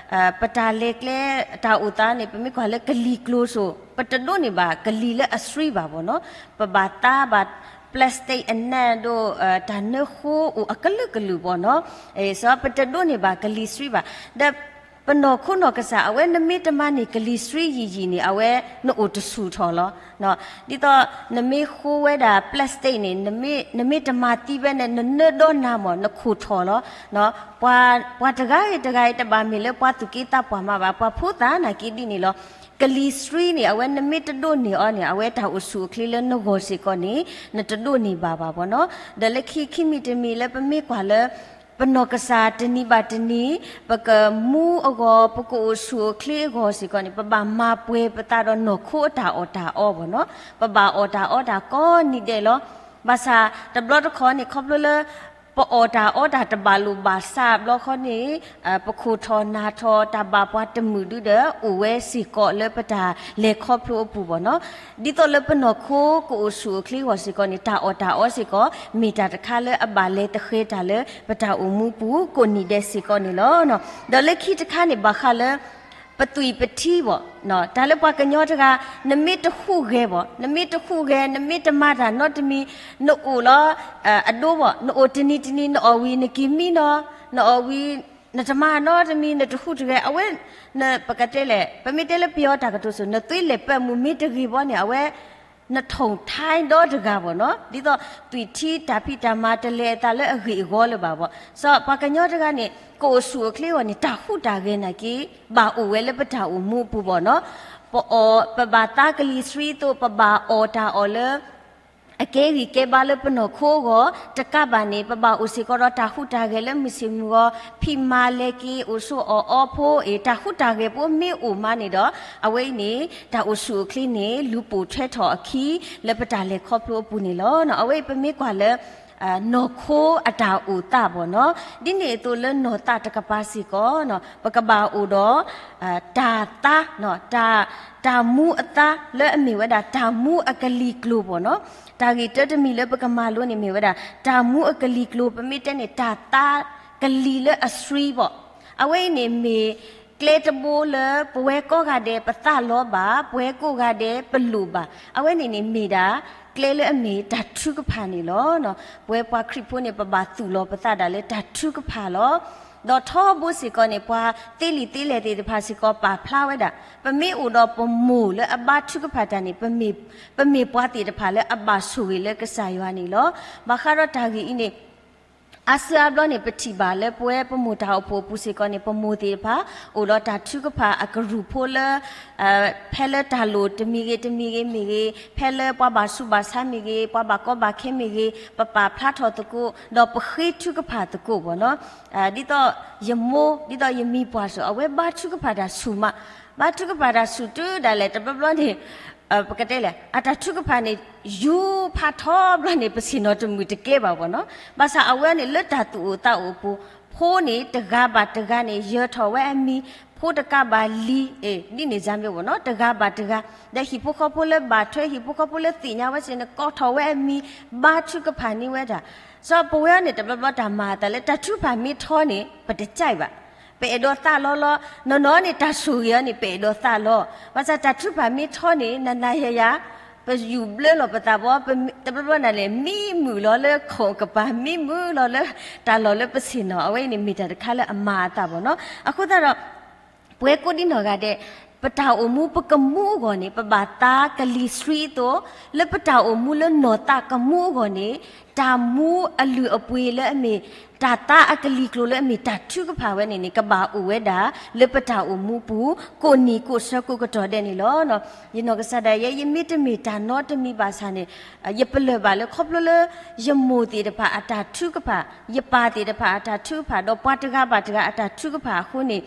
ပတၢ်လဲၤကျဲတၢ်အိၣ်သးန့ၣ် ပမ့ၢ်ကွၢ်လၢကလံၤကျိၤစိၤ ပတဒိးန့ၢ်ဘၣ်ကလံၤလၢအဆှံဘၣ်ဘၣ်နီၤ. ပဘၣ်သါဘၣ် plastic အနးဒိၣ် တၢ်နၢဃိအိၣ်အကလုာ်ကလုာ်ဘၣ်နီၤ. စ့ၢ် ပတဒိးန့ၢ်ဘၣ်ကလံၤဆှံဘၣ်. ဒီးပနီၢ်ခိနီၢ်ကစၢ် အဝဲနမ့ၢ်တမၤန့ၢ်ကလံၤဆှံယံာ်ယံာ်န့ၣ် အဝဲနအိၣ်တဆူၣ်ထီၣ်လီၤ. ဒ်သိးနမ့ၢ်ဃိဝဲဒၣ် plastic န့ၣ် နမ့ၢ်တမၤသံဝဲန့ၣ် နနၢဒီနၤမး နခိၣ်ထီၣ်လီၤ. ပှၤတဂၤဂ့ၤတဂၤအံၤ တဘၣ်မ့ၢ်လၢပှၤသူၣ်က့သးပှၢ်မးဘၣ်, ပှၤဖိသၣ်နာ်က့ဒ်န့ၣ်လီၤ. ကလံၤဆှံန့ၣ် အဝဲနမ့ၢ်တဒိးန့ၢ်အီၤန့ၣ် အဝဲတၢ်အိၣ်ဆူၣ်အိၣ်ချ့လၢနဂီၢ်စ့ၢ်ကီးန့ၣ် နတဒိးန့ၢ်ဘၣ်ဘၣ်ဘၣ်နီၤ. ဒီးလၢခံခံမံၤတမံၤလၢပမ့ၢ်ကွၢ်လၢ ပနီၢ်ကစၢ်တနံၤဘၣ်တနံၤ ပကမူအဂီၢ် ပကအိၣ်ဆူၣ်အိၣ်ချ့အဂီၢ်စ့ၢ်ကီးန့ၣ် ပဘၣ်မၤပှဲၤပသးဒီးနီၢ်ခိအတၢ်အီၣ်တၢ်အီဘၣ်နီၤ. ပဘၣ်အီၣ်တၢ်အီတၢ်ကိးနံၤဒဲးလီၤ. ဘၣ်ဆၣ်တဘျီတခီၣ်န့ၣ် ခီဖျိလၢ ပအီၣ်တၢ်အီတၢ်တဘၣ်လိာ်ဘၣ်စးဘျီဃီန့ၣ် ပခိၣ်ထီၣ်နၢ်ထီၣ် တၢ်ဘၣ်ပှၤတမုာ်ဒုဒီး အိၣ်ဝဲစ့ၢ်ကီးလၢပတၢ်လဲၤခီဖျိအပူၤဘၣ်နီၤ. ဒ်သိးလၢပနီၢ်ခိကအိၣ်ဆူၣ်အိၣ်ချ့အဂီၢ်စ့ၢ်ကီးန့ၣ် တၢ်အီၣ်တၢ်အီစ့ၢ်ကီး မ့ၢ်တၢ်တခါလၢအဘၣ်လဲၤတဃဲၤတၢ်လၢပတၢ်အိၣ်မူပူၤ ကိးနံၤဒဲးစ့ၢ်ကီးန့ၣ်လီၤ. ဒီးလၢခံတခါန့ၣ် ဘၣ်ဃးလၢ ပသွံၣ်ပထံဘၣ်, တၢ်လၢပှၤကညီတဂၤ နမ့ၢ်တဟူးဂဲၤဘၣ်, နမ့ၢ်တဟူးဂဲၤ နမ့ၢ်တမၤတၢ်နီတမံၤ နအိၣ်လီၤ အဒိဘၣ်, နအိၣ်တနံၤတနံၤ နအီၣ်ဝံၤ နက့ၤမံနီၤ, နအီၣ်ဝံၤ နတမၤနီတမံၤ နတဟူးတဂဲၤ အဝဲ ပကတဲလဲၣ် ပမ့ၢ်တဲလၢပယီၤတၢ်ကတိၤစိၤ နသွေးလည်ပတ်မှု မ့ၢ်တဂ့ၤဘၣ်န့ၣ် အဝဲ နထိၣ်ထါဒီတဂၤဘၣ်နီၤ. ဒ်သိးသွံၣ်ထံတၢ်ဖံးတၢ်မၤ တလဲၤအသးလၢအဂ့ၢ်အဂီၢ်လၢၤဘၣ်ဘၣ်. စီၤပှၤကညီတဂၤန့ၣ် ကအိၣ်ဆူၣ်အိၣ်ချ့အဂီၢ်န့ၣ် တၢ်ဟူးတၢ်ဂဲၤနာ်က့ ဘၣ်အိၣ်ဝဲလၢပတၢ်အိၣ်မူအပူၤဘၣ်နီၤ. ပအီၣ် ပဘၣ်သါကလံၤဆှံအသိး ပဘၣ်အီၣ်တၢ်အီၣ်လၢ အကဲဂံၢ်ကဲဘါလၢပနီၢ်ခိအဂီၢ် တကးဘၣ်န့ၣ် ပဘၣ်အိၣ်စ့ၢ်ကီးဒီးတၢ်ဟူးတၢ်ဂဲၤလၢမုၢ်ဆ့ၣ်မုၢ်ဂီၤ ဖံးမၤလဲၤက့ၤ အိၣ်ဆိးအီၣ်အီဖိအံၤ တၢ်ဟူးတၢ်ဂဲၤဖိမ့ၢ်အိၣ်မးန့ၣ်ဒီး အဝဲအံၤန့ၣ် တၢ်အိၣ်ဆူၣ်အိၣ်ချ့န့ၣ် လူၤပိာ်ထွဲထီၣ်အခံ လၢပတၢ်လဲၤခီဖျိအပူၤန့ၣ်လီၤ. အဝဲအံၤပမ့ၢ်ကွၢ်လၢ နီၢ်ခိအတၢ်အိၣ်သးဘၣ်နီၤ. ဒ်န့ၣ်အသိးလၢနီၢ်သးတကပၤစ့ၢ်ကီး ပကဘၣ်အိၣ်ဒီး တၢ်သါ တၢ် တၢ်မူအသါ လၢအမ့ၢ်ဝဲဒၣ်တၢ်မူအကလံၤကျိၤဘၣ်နီၤ. တၢ်ဂ့ၢ်တၢတမံၤလၢပကမၤလိန့ၣ်မ့ၢ်ဝဲဒၣ် တၢ်မူအကလံၤကျိၤ ပမ့ၢ်တဲန့ၣ် တၢ်သါကလံၤလၢအဆှံဘၣ်. အဝဲအံၤန့ၣ်မ့ၢ် ကျဲတဘိလၢပဝဲကိးဂၤဒဲးပသးလီဘၣ်, ပဝဲကိးဂၤဒဲးပလိၣ်ဘၣ်. အဝဲန့ၣ်န့ၣ်မ့ၢ်ဒၣ် ကျဲလၢအမ့ၢ်တၢ်ထုကဖၣ်န့ၣ်လီၤ. ပဝဲပှၤခရံာ်ဖိန့ၣ် ပဘၣ်သူၣ်လီၤပသးဒၣ်လၢတၢ်ထုကဖၣ်လီၤ. ဒီးထီဘိစ့ၢ်ကီးန့ၣ် ပှၤသ့လံာ်သ့လဲၢ်သ့ၣ်တဖၣ်စ့ၢ်ကီးပာ်ဖျါဝဲဒၣ် ပမ့ၢ်အိၣ်ဒီးပမိၢ်လၢအဘါထုကဖၣ်တၢ်န့ၣ် ပမ့ၢ်ပှၤသ့ၣ်တဖၣ်လၢအဘၣ်ဆိၣ်ဂ့ၤလၢကစၢ်ယွၤန့ၣ်လီၤ. ဘၣ်ဃးဒီးတၢ်ဂ့ၢ်အံၤန့ၣ် အါစုအါဘျီန့ၣ် ပထံၣ်ဘၣ်လၢပဝဲပမိၢ်တၢ်အိၣ်ဖှိၣ်အပူၤစ့ၢ်ကီးန့ၣ် ပမိၢ်သ့ၣ်တဖၣ် အိၣ်ဒီးတၢ်ထုကဖၣ်အကရူၢ်ဖိလၢ ဖဲလၢတၢ်လိၣ်တမံၤဂ့ၤတမံၤဂ့ၤမ့ၢ်ဂ့ၤ, ဖဲလၢပှၤဘၣ်ဆူးဘၣ်ဆါမ့ၢ်ဂ့ၤ, ပှၤဘၣ်ကီဘၣ်ခဲမ့ၢ်ဂ့ၤ, ပပာ်ဖျါထီၣ်သကိး ဒီးပဃ့ထုကဖၣ်သကိးဘၣ်နီၤ. ဒ်သိးယမိၢ် ဒ်သိးယမံၤပှၢ်စိၤ အဝဲဘါထုကဖၣ်တၢ်ဆူၣ်မး, ဘါထုကဖၣ်တၢ်ဆူၣ်တုၤဒၣ်လဲာ် တဘျီဘျီန့ၣ် ပကတဲလဲၣ် အတၢ်ထုကဖၣ်န့ၣ် ယူၤဖးထီဘျီန့ၣ် ပဆ့ၣ်နီၤတမုာ်တကဲဘၣ်ဘၣ်နီၤ. ဘၣ်ဆၣ်အဝဲန့ၣ် လၢတၢ်သူၣ်အိၣ်သးအိၣ်အပူၤ ဖိန့ၣ် တဂၤဘၣ်တဂၤန့ၣ် ယၢၤထီၣ်ဝဲအမံၤ, ဖိတကးဘၣ်လံၤ, ဒ်န့ၣ် ဇာတ်မျိုး ဘၣ်နီၤ, တဂၤဘၣ်တဂၤ, ဒီးဟံၣ်ဖိဃီဖိလၢဘၣ်ထွဲ ဟံၣ်ဖိဃီဖိလၢသ့ၣ်ညါဝဲစ့ၢ်န့ၣ် ကိးထီၣ်ဝဲအမံၤ, ဘါထုကဖၣ်န့ၢ်ဝဲဒၣ်. စီၤပဝဲအံၤန့ၣ် တဘျီဘျီတၢ်မၤအသးလၢ တၢ်ထုကဖၣ်မ့ၢ်ထီန့ၣ် ပတကြိုက်ဘၣ် ပအဲၣ်ဒိးသးလီလီၤ, နီၢ်နီၢ်န့ၣ် တၢ်ဆိၣ်ဂ့ၤအီၤန့ၣ် ပအဲၣ်ဒိးသးလီ, ဘၣ်ဆၣ်တၢ်ထုကဖၣ်မ့ၢ်ထီန့ၣ် နၤနၤယၤယၤ ပယူၢ်ဘျၢလီၤပသးဘၣ်, တဘျီဘျီန့ၣ်လဲၣ် မံမုာ်လီၤလၢခိၣ်ကပၤ မံမုာ်လီၤလၢတၢ်လီၢ်လၢပဆ့ၣ်နီၤ, အဝဲအံၤန့ၣ်မ့ၢ်တၢ်တခါလၢအမၤအသးဘၣ်နီၤ. အဃိသတးဒီး ပဝဲကိးဒံနီၢ်ဂၤဒဲး ပတၢ်အိၣ်မူပကမူအဂီၢ်န့ၣ် ပဘၣ်သါကလံၤဆှံအသိး, လၢပတၢ်အိၣ်မူလၢနီၢ်သးကမူအဂီၢ်န့ၣ် တၢ်မူအလုၢ်အပှ့ၤလၢအမ့ၢ် တၢ်သါအကလံၤကျိၤလၢအမ့ၢ်တၢ်ထုကဖၣ်ဝဲန့ၣ်န့ၣ် ကဘၣ်အိၣ်ဝဲဒၣ် လၢပတၢ်အိၣ်မူပူၤ ကိးနံၤကိးဆၢကိးကတီၢ်ဒဲးန့ၣ်လီၤ. ယနီၢ်ကစၢ်ဒၣ်ယဲ ယမ့ၢ်တမ့ၢ်တၢ်နီတမံၤဘၣ်ဆၣ်န့ၣ် ယပလၢၢ်ဘၣ်လၢခီဖျိလၢ ယမိၢ်သ့ၣ်တဖၣ်အတၢ်ထုကဖၣ်, ယပၢ်သ့ၣ်တဖၣ်အတၢ်ထုကဖၣ်, ဒီးပှၤတဂၤဘၣ်တဂၤအတၢ်ထုကဖၣ်အဃိန့ၣ်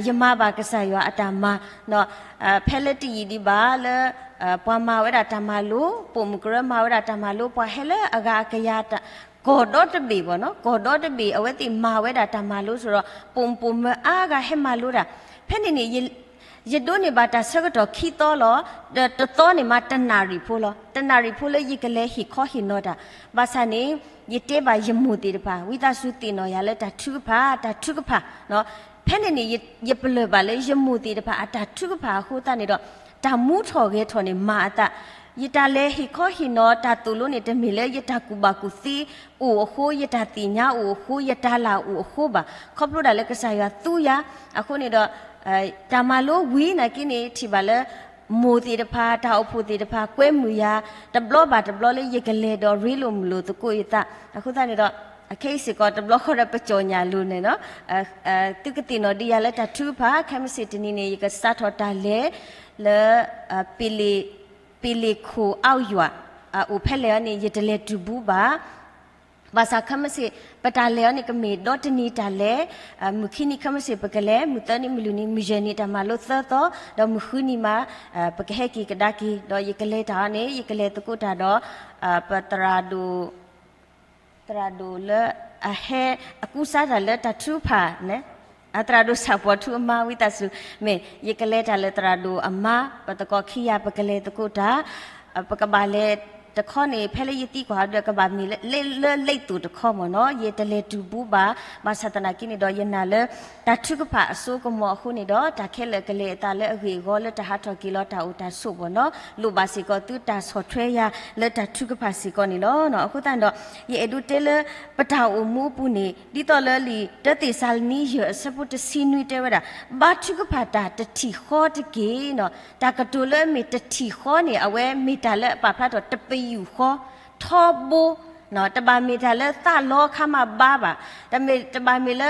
ယမၤဘၣ်ကစၢ်ယွၤအတၢ်မၤ, ဖဲလၢတယံာ်ဒံးဘၣ်လၢ ပှၤမၤဝဲဒၣ်တၢ်မၤလိ, ပိာ်မုၣ်ကရၢမၤဝဲဒၣ်တၢ်မၤလိ, ပှၤဟဲလၢအဂၤအကယၤတၢ် ကီၢ်ဒီတဘ့ၣ်ဘၣ်နီၤ, ကီၢ်ဒီတဘ့ၣ် အဝဲသ့ၣ်မၤဝဲဒၣ်တၢ်မၤလိစိၤဒီး ပိာ်မုၣ်ပိာ်မၢၤအါဂၤဟဲမၤလိတၢ်. ဖဲန့ၣ်န့ၣ် ယဒိးန့ၢ်ဘၣ်တၢ်ဆၢကတီၢ်ခံသီလီၤ. ဒီးတသီန့ၣ်မးတနၣ်ရံၣ်ဖိလီၤ. တနၣ်ရံၣ်ဖိလၢယကလဲၤဟ့ၣ်ခီဟ့ၣ်နီၤတၢ်. ဘၣ်ဆၣ်န့ၣ် ယတဲဘၣ်ယမိၢ်သ့ၣ်တဖၣ် ဝံသးစူၤသ့ၣ်နီၣ်ယၤလၢတၢ်ထုကဖၣ်, တၢ်ထုကဖၣ်. ဖဲန့ၣ်န့ၣ် ယပလၢၢ်ဘၣ်လၢယမိၢ်သ့ၣ်တဖၣ်အတၢ်ထုကဖၣ်အဃိသတးန့ၣ်ဒီး တၢ်မူထီၣ်ဂဲၤထီၣ်န့ၣ်မၤအသး, ယတၢ်လဲၤဟ့ၣ်ခီဟ့ၣ်နီၤတၢ်သိၣ်လိန့ၣ် တမ့ၢ်လၢယတၢ်ကူၣ်ဘၣ်ကူၣ်သ့အိၣ်အဃိ, ယတၢ်သ့ၣ်ညါအိၣ်အဃိ, ယတၢ်လၢ်အိၣ်အဃိဘၣ်. ခီဖျိဒၣ်လၢကစၢ်ယွၤသူယၤအဃိန့ၣ်ဒီး တၢ်မၤလိဝံၤနာ်က့န့ၣ် ထံၣ်ဘၣ်လၢ မိၢ်သ့ၣ်တဖၣ် တၢ်အိၣ်ဖှိၣ်သ့ၣ်တဖၣ် ကွဲမုာ်ယၤ တဘျီဘၣ်တဘျီလၢယကလဲၤဒီးရ့လိာ်မုာ်လိာ်သကိးယသး. အဃိသတးန့ၣ်ဒီး အခဲအံၤစ့ၢ်ကီး တဘျီဃီဒီးပကၠီၣ်ညၣ်လိၤန့ၣ်နီၤ, သုကသ့ၣ်နီၣ်ဒံးယၤလၢတၢ်ထုကဖၣ်, ခဲမုၢ်ဆ့ၣ်တနံၤန့ၣ် ယကစးထီၣ်တၢ်လဲၤလၢ ပ့ၤလ့ၣ်ခိၣ်အီၣ်ယွၤ အိၣ်ဖဲလဲၣ်အီၤန့ၣ် ယတလဲၤတုၤဘူးဘၣ်. ဘၣ်ဆၣ်ခဲမုၢ်ဆ့ၣ် ပတၢ်လဲၤအီၤန့ၣ် ကမ့ၢ်ဒီတနံၤတၢ်လဲၤ, မုၢ်ခံနံၤခဲမုၢ်ဆ့ၣ်ပကလဲၤ, မုၢ်သၢနံၤ မုၢ်လွံၢ်နံၤ မုၢ်ယဲၢ်နံၤ တၢ်မၤလိသၢသီ, ဒီးမုၢ်ဃုနံၤမး ပကဟဲက့ၤကဒါက့ၤ, ဒီးယကလဲၤတၢ်အီၤန့ၣ် ယကလဲၤသကိးတၢ်ဒီး ပသရၣ်ဒိၣ် သရၣ်ဒိၣ်လၢအဟဲအကူစါတၢ်လၢတၢ်ထုကဖၣ်န့ၣ်, သရၣ်ဒိၣ်ဆၣ်ပီၤထူအမါ ဝံသးစူၤ, မ့ၢ်ယကလဲၤတၢ်လၢသရၣ်ဒိၣ်အမါ, ပသကိးခံဂၤ ပကလဲၤသကိးတၢ်, ပကဘၣ်လဲၤတခီန့ၣ် ဖဲလၢယသံကွၢ်ဒီး ကဘၣ်မ့ၢ်လၢလၢလၢလံာ်သိၣ်တခီမ့ၢ်နီၤ, ယတလဲၤတုၤဘူးဘၣ်. ဘၣ်ဆၣ်သနာ်က့န့ၣ်ဒီး ယနာ်လၢ တၢ်ထုကဖၣ်အစိကမီၤအဃိန့ၣ်ဒီး တၢ်ခဲလၢာ်ကလဲၤအသးလၢအဂ့ၢ်အဂီၤလၢတၢ်ဟးထီၣ်က့ၤလီၤတၢ်အိၣ်တၢ်ဆိးဘၣ်နီၤ, လိၣ်ဘၣ်စ့ၢ်ကီးသုတၢ်ဆီၣ်ထွဲယၤလၢတၢ်ထုကဖၣ်စ့ၢ်ကီးန့ၣ်လီၤ. အဃိသတးန့ၣ်ဒီး ယအဲၣ်ဒိးတဲလၢ ပတၢ်အိၣ်မူအပူၤန့ၣ် ဒ်သိးလၢလံာ်တၢသ့းစၤလနံ ယဲၢ်အဆၢဖိတဆံနွံတဲဝဲဒၣ်, ဘါထုကဖၣ်တၢ်တထံၣ်ဃီတက့ၢ်နီၤ. တၢ်ကတိၤလၢအမ့ၢ်တထံၣ်ဃီန့ၣ် အဝဲမ့ၢ်တၢ်လၢအပာ်ဖျါထီၣ်တပယူာ်ဃီ ထီဘိ တဘၣ်မ့ၢ်တၢ်လၢသးလီခါမးဘါဘၣ်, တမ့ၢ် တဘၣ်မ့ၢ်လၢ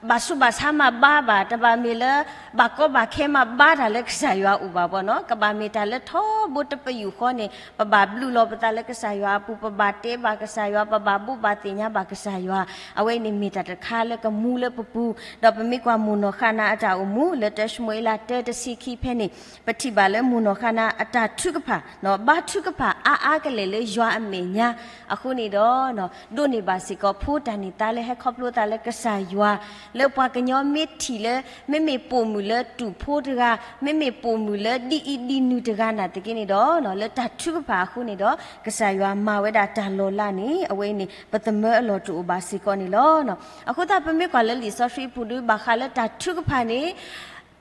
ဘၣ်ဆူးဘၣ်ဆါမးဘါဘၣ်, တဘၣ်မ့ၢ်လၢ ဘၣ်ကီဘၣ်ခဲမးဘါတၢ်လၢကစၢ်ယွၤအအိၣ်ဘၣ်ဘီနီၤ, ကဘၣ်မ့ၢ်တၢ်လၢထီဘိတပယူာ်ဃီန့ၣ် ပဘၣ်ဘျုးလီၤပသးလၢကစၢ်ယွၤအပူၤ, ပဘၣ်တဲဘၣ်ကစၢ်ယွၤ, ပဘၣ်ဘိးဘၣ်သ့ၣ်ညါဘၣ်ကစၢ်ယွၤ, အဝဲအံၤန့ၣ်မ့ၢ်တၢ်တခါလၢကမူလၢပပူၤ, ဒီးပမ့ၢ်ကွၢ်မိၢ်နီၢ်ဃၣ်နၤအတၢ်အိၣ်မူ လၢတၢၡမူၤအ့လးတၢတဆံခံဖဲန့ၣ် ပထံၣ်ဘၣ်လၢမိၢ်နီၢ်ဃၣ်နၤအတၢ်ထုကဖၣ် ဘါထုကဖၣ်အါအါကလဲာ်လၢယွၤအမဲာ်ညါ, အဃိန့ၣ်ဒီး ဒိးန့ၢ်ဘၣ်စ့ၢ်ကီးဖိတၢ်န့ၢ်သါလၢဟဲခီဖျိသးလၢကစၢ်ယွၤ, လၢပှၤကညီမ့ၢ်ထံၣ်လၢ မ့မ့ၢ်ပိာ်မုၣ်လၢတူၢ်ဖိတဂၤ, မ့မ့ၢ်ပိာ်မုၣ်လၢဒ်အံၤဒ်နုၤတဂၤနာ်သက့န့ၣ်ဒီး လၢတၢ်ထုကဖၣ်အဃိန့ၣ်ဒီး ကစၢ်ယွၤမၤဝဲဒၣ်တၢ်လီၤလးန့ၣ် အဝဲအံၤန့ၣ် ပသမၢအလီၢ်တအိၣ်ဘၣ်စ့ၢ်ကီးန့ၣ်လီၤ. အဃိသတးပမ့ၢ်ကွၢ်လၢလံာ်စီဆှံအပူၤဒီး ဘၣ်ဃးလၢတၢ်ထုကဖၣ်န့ၣ်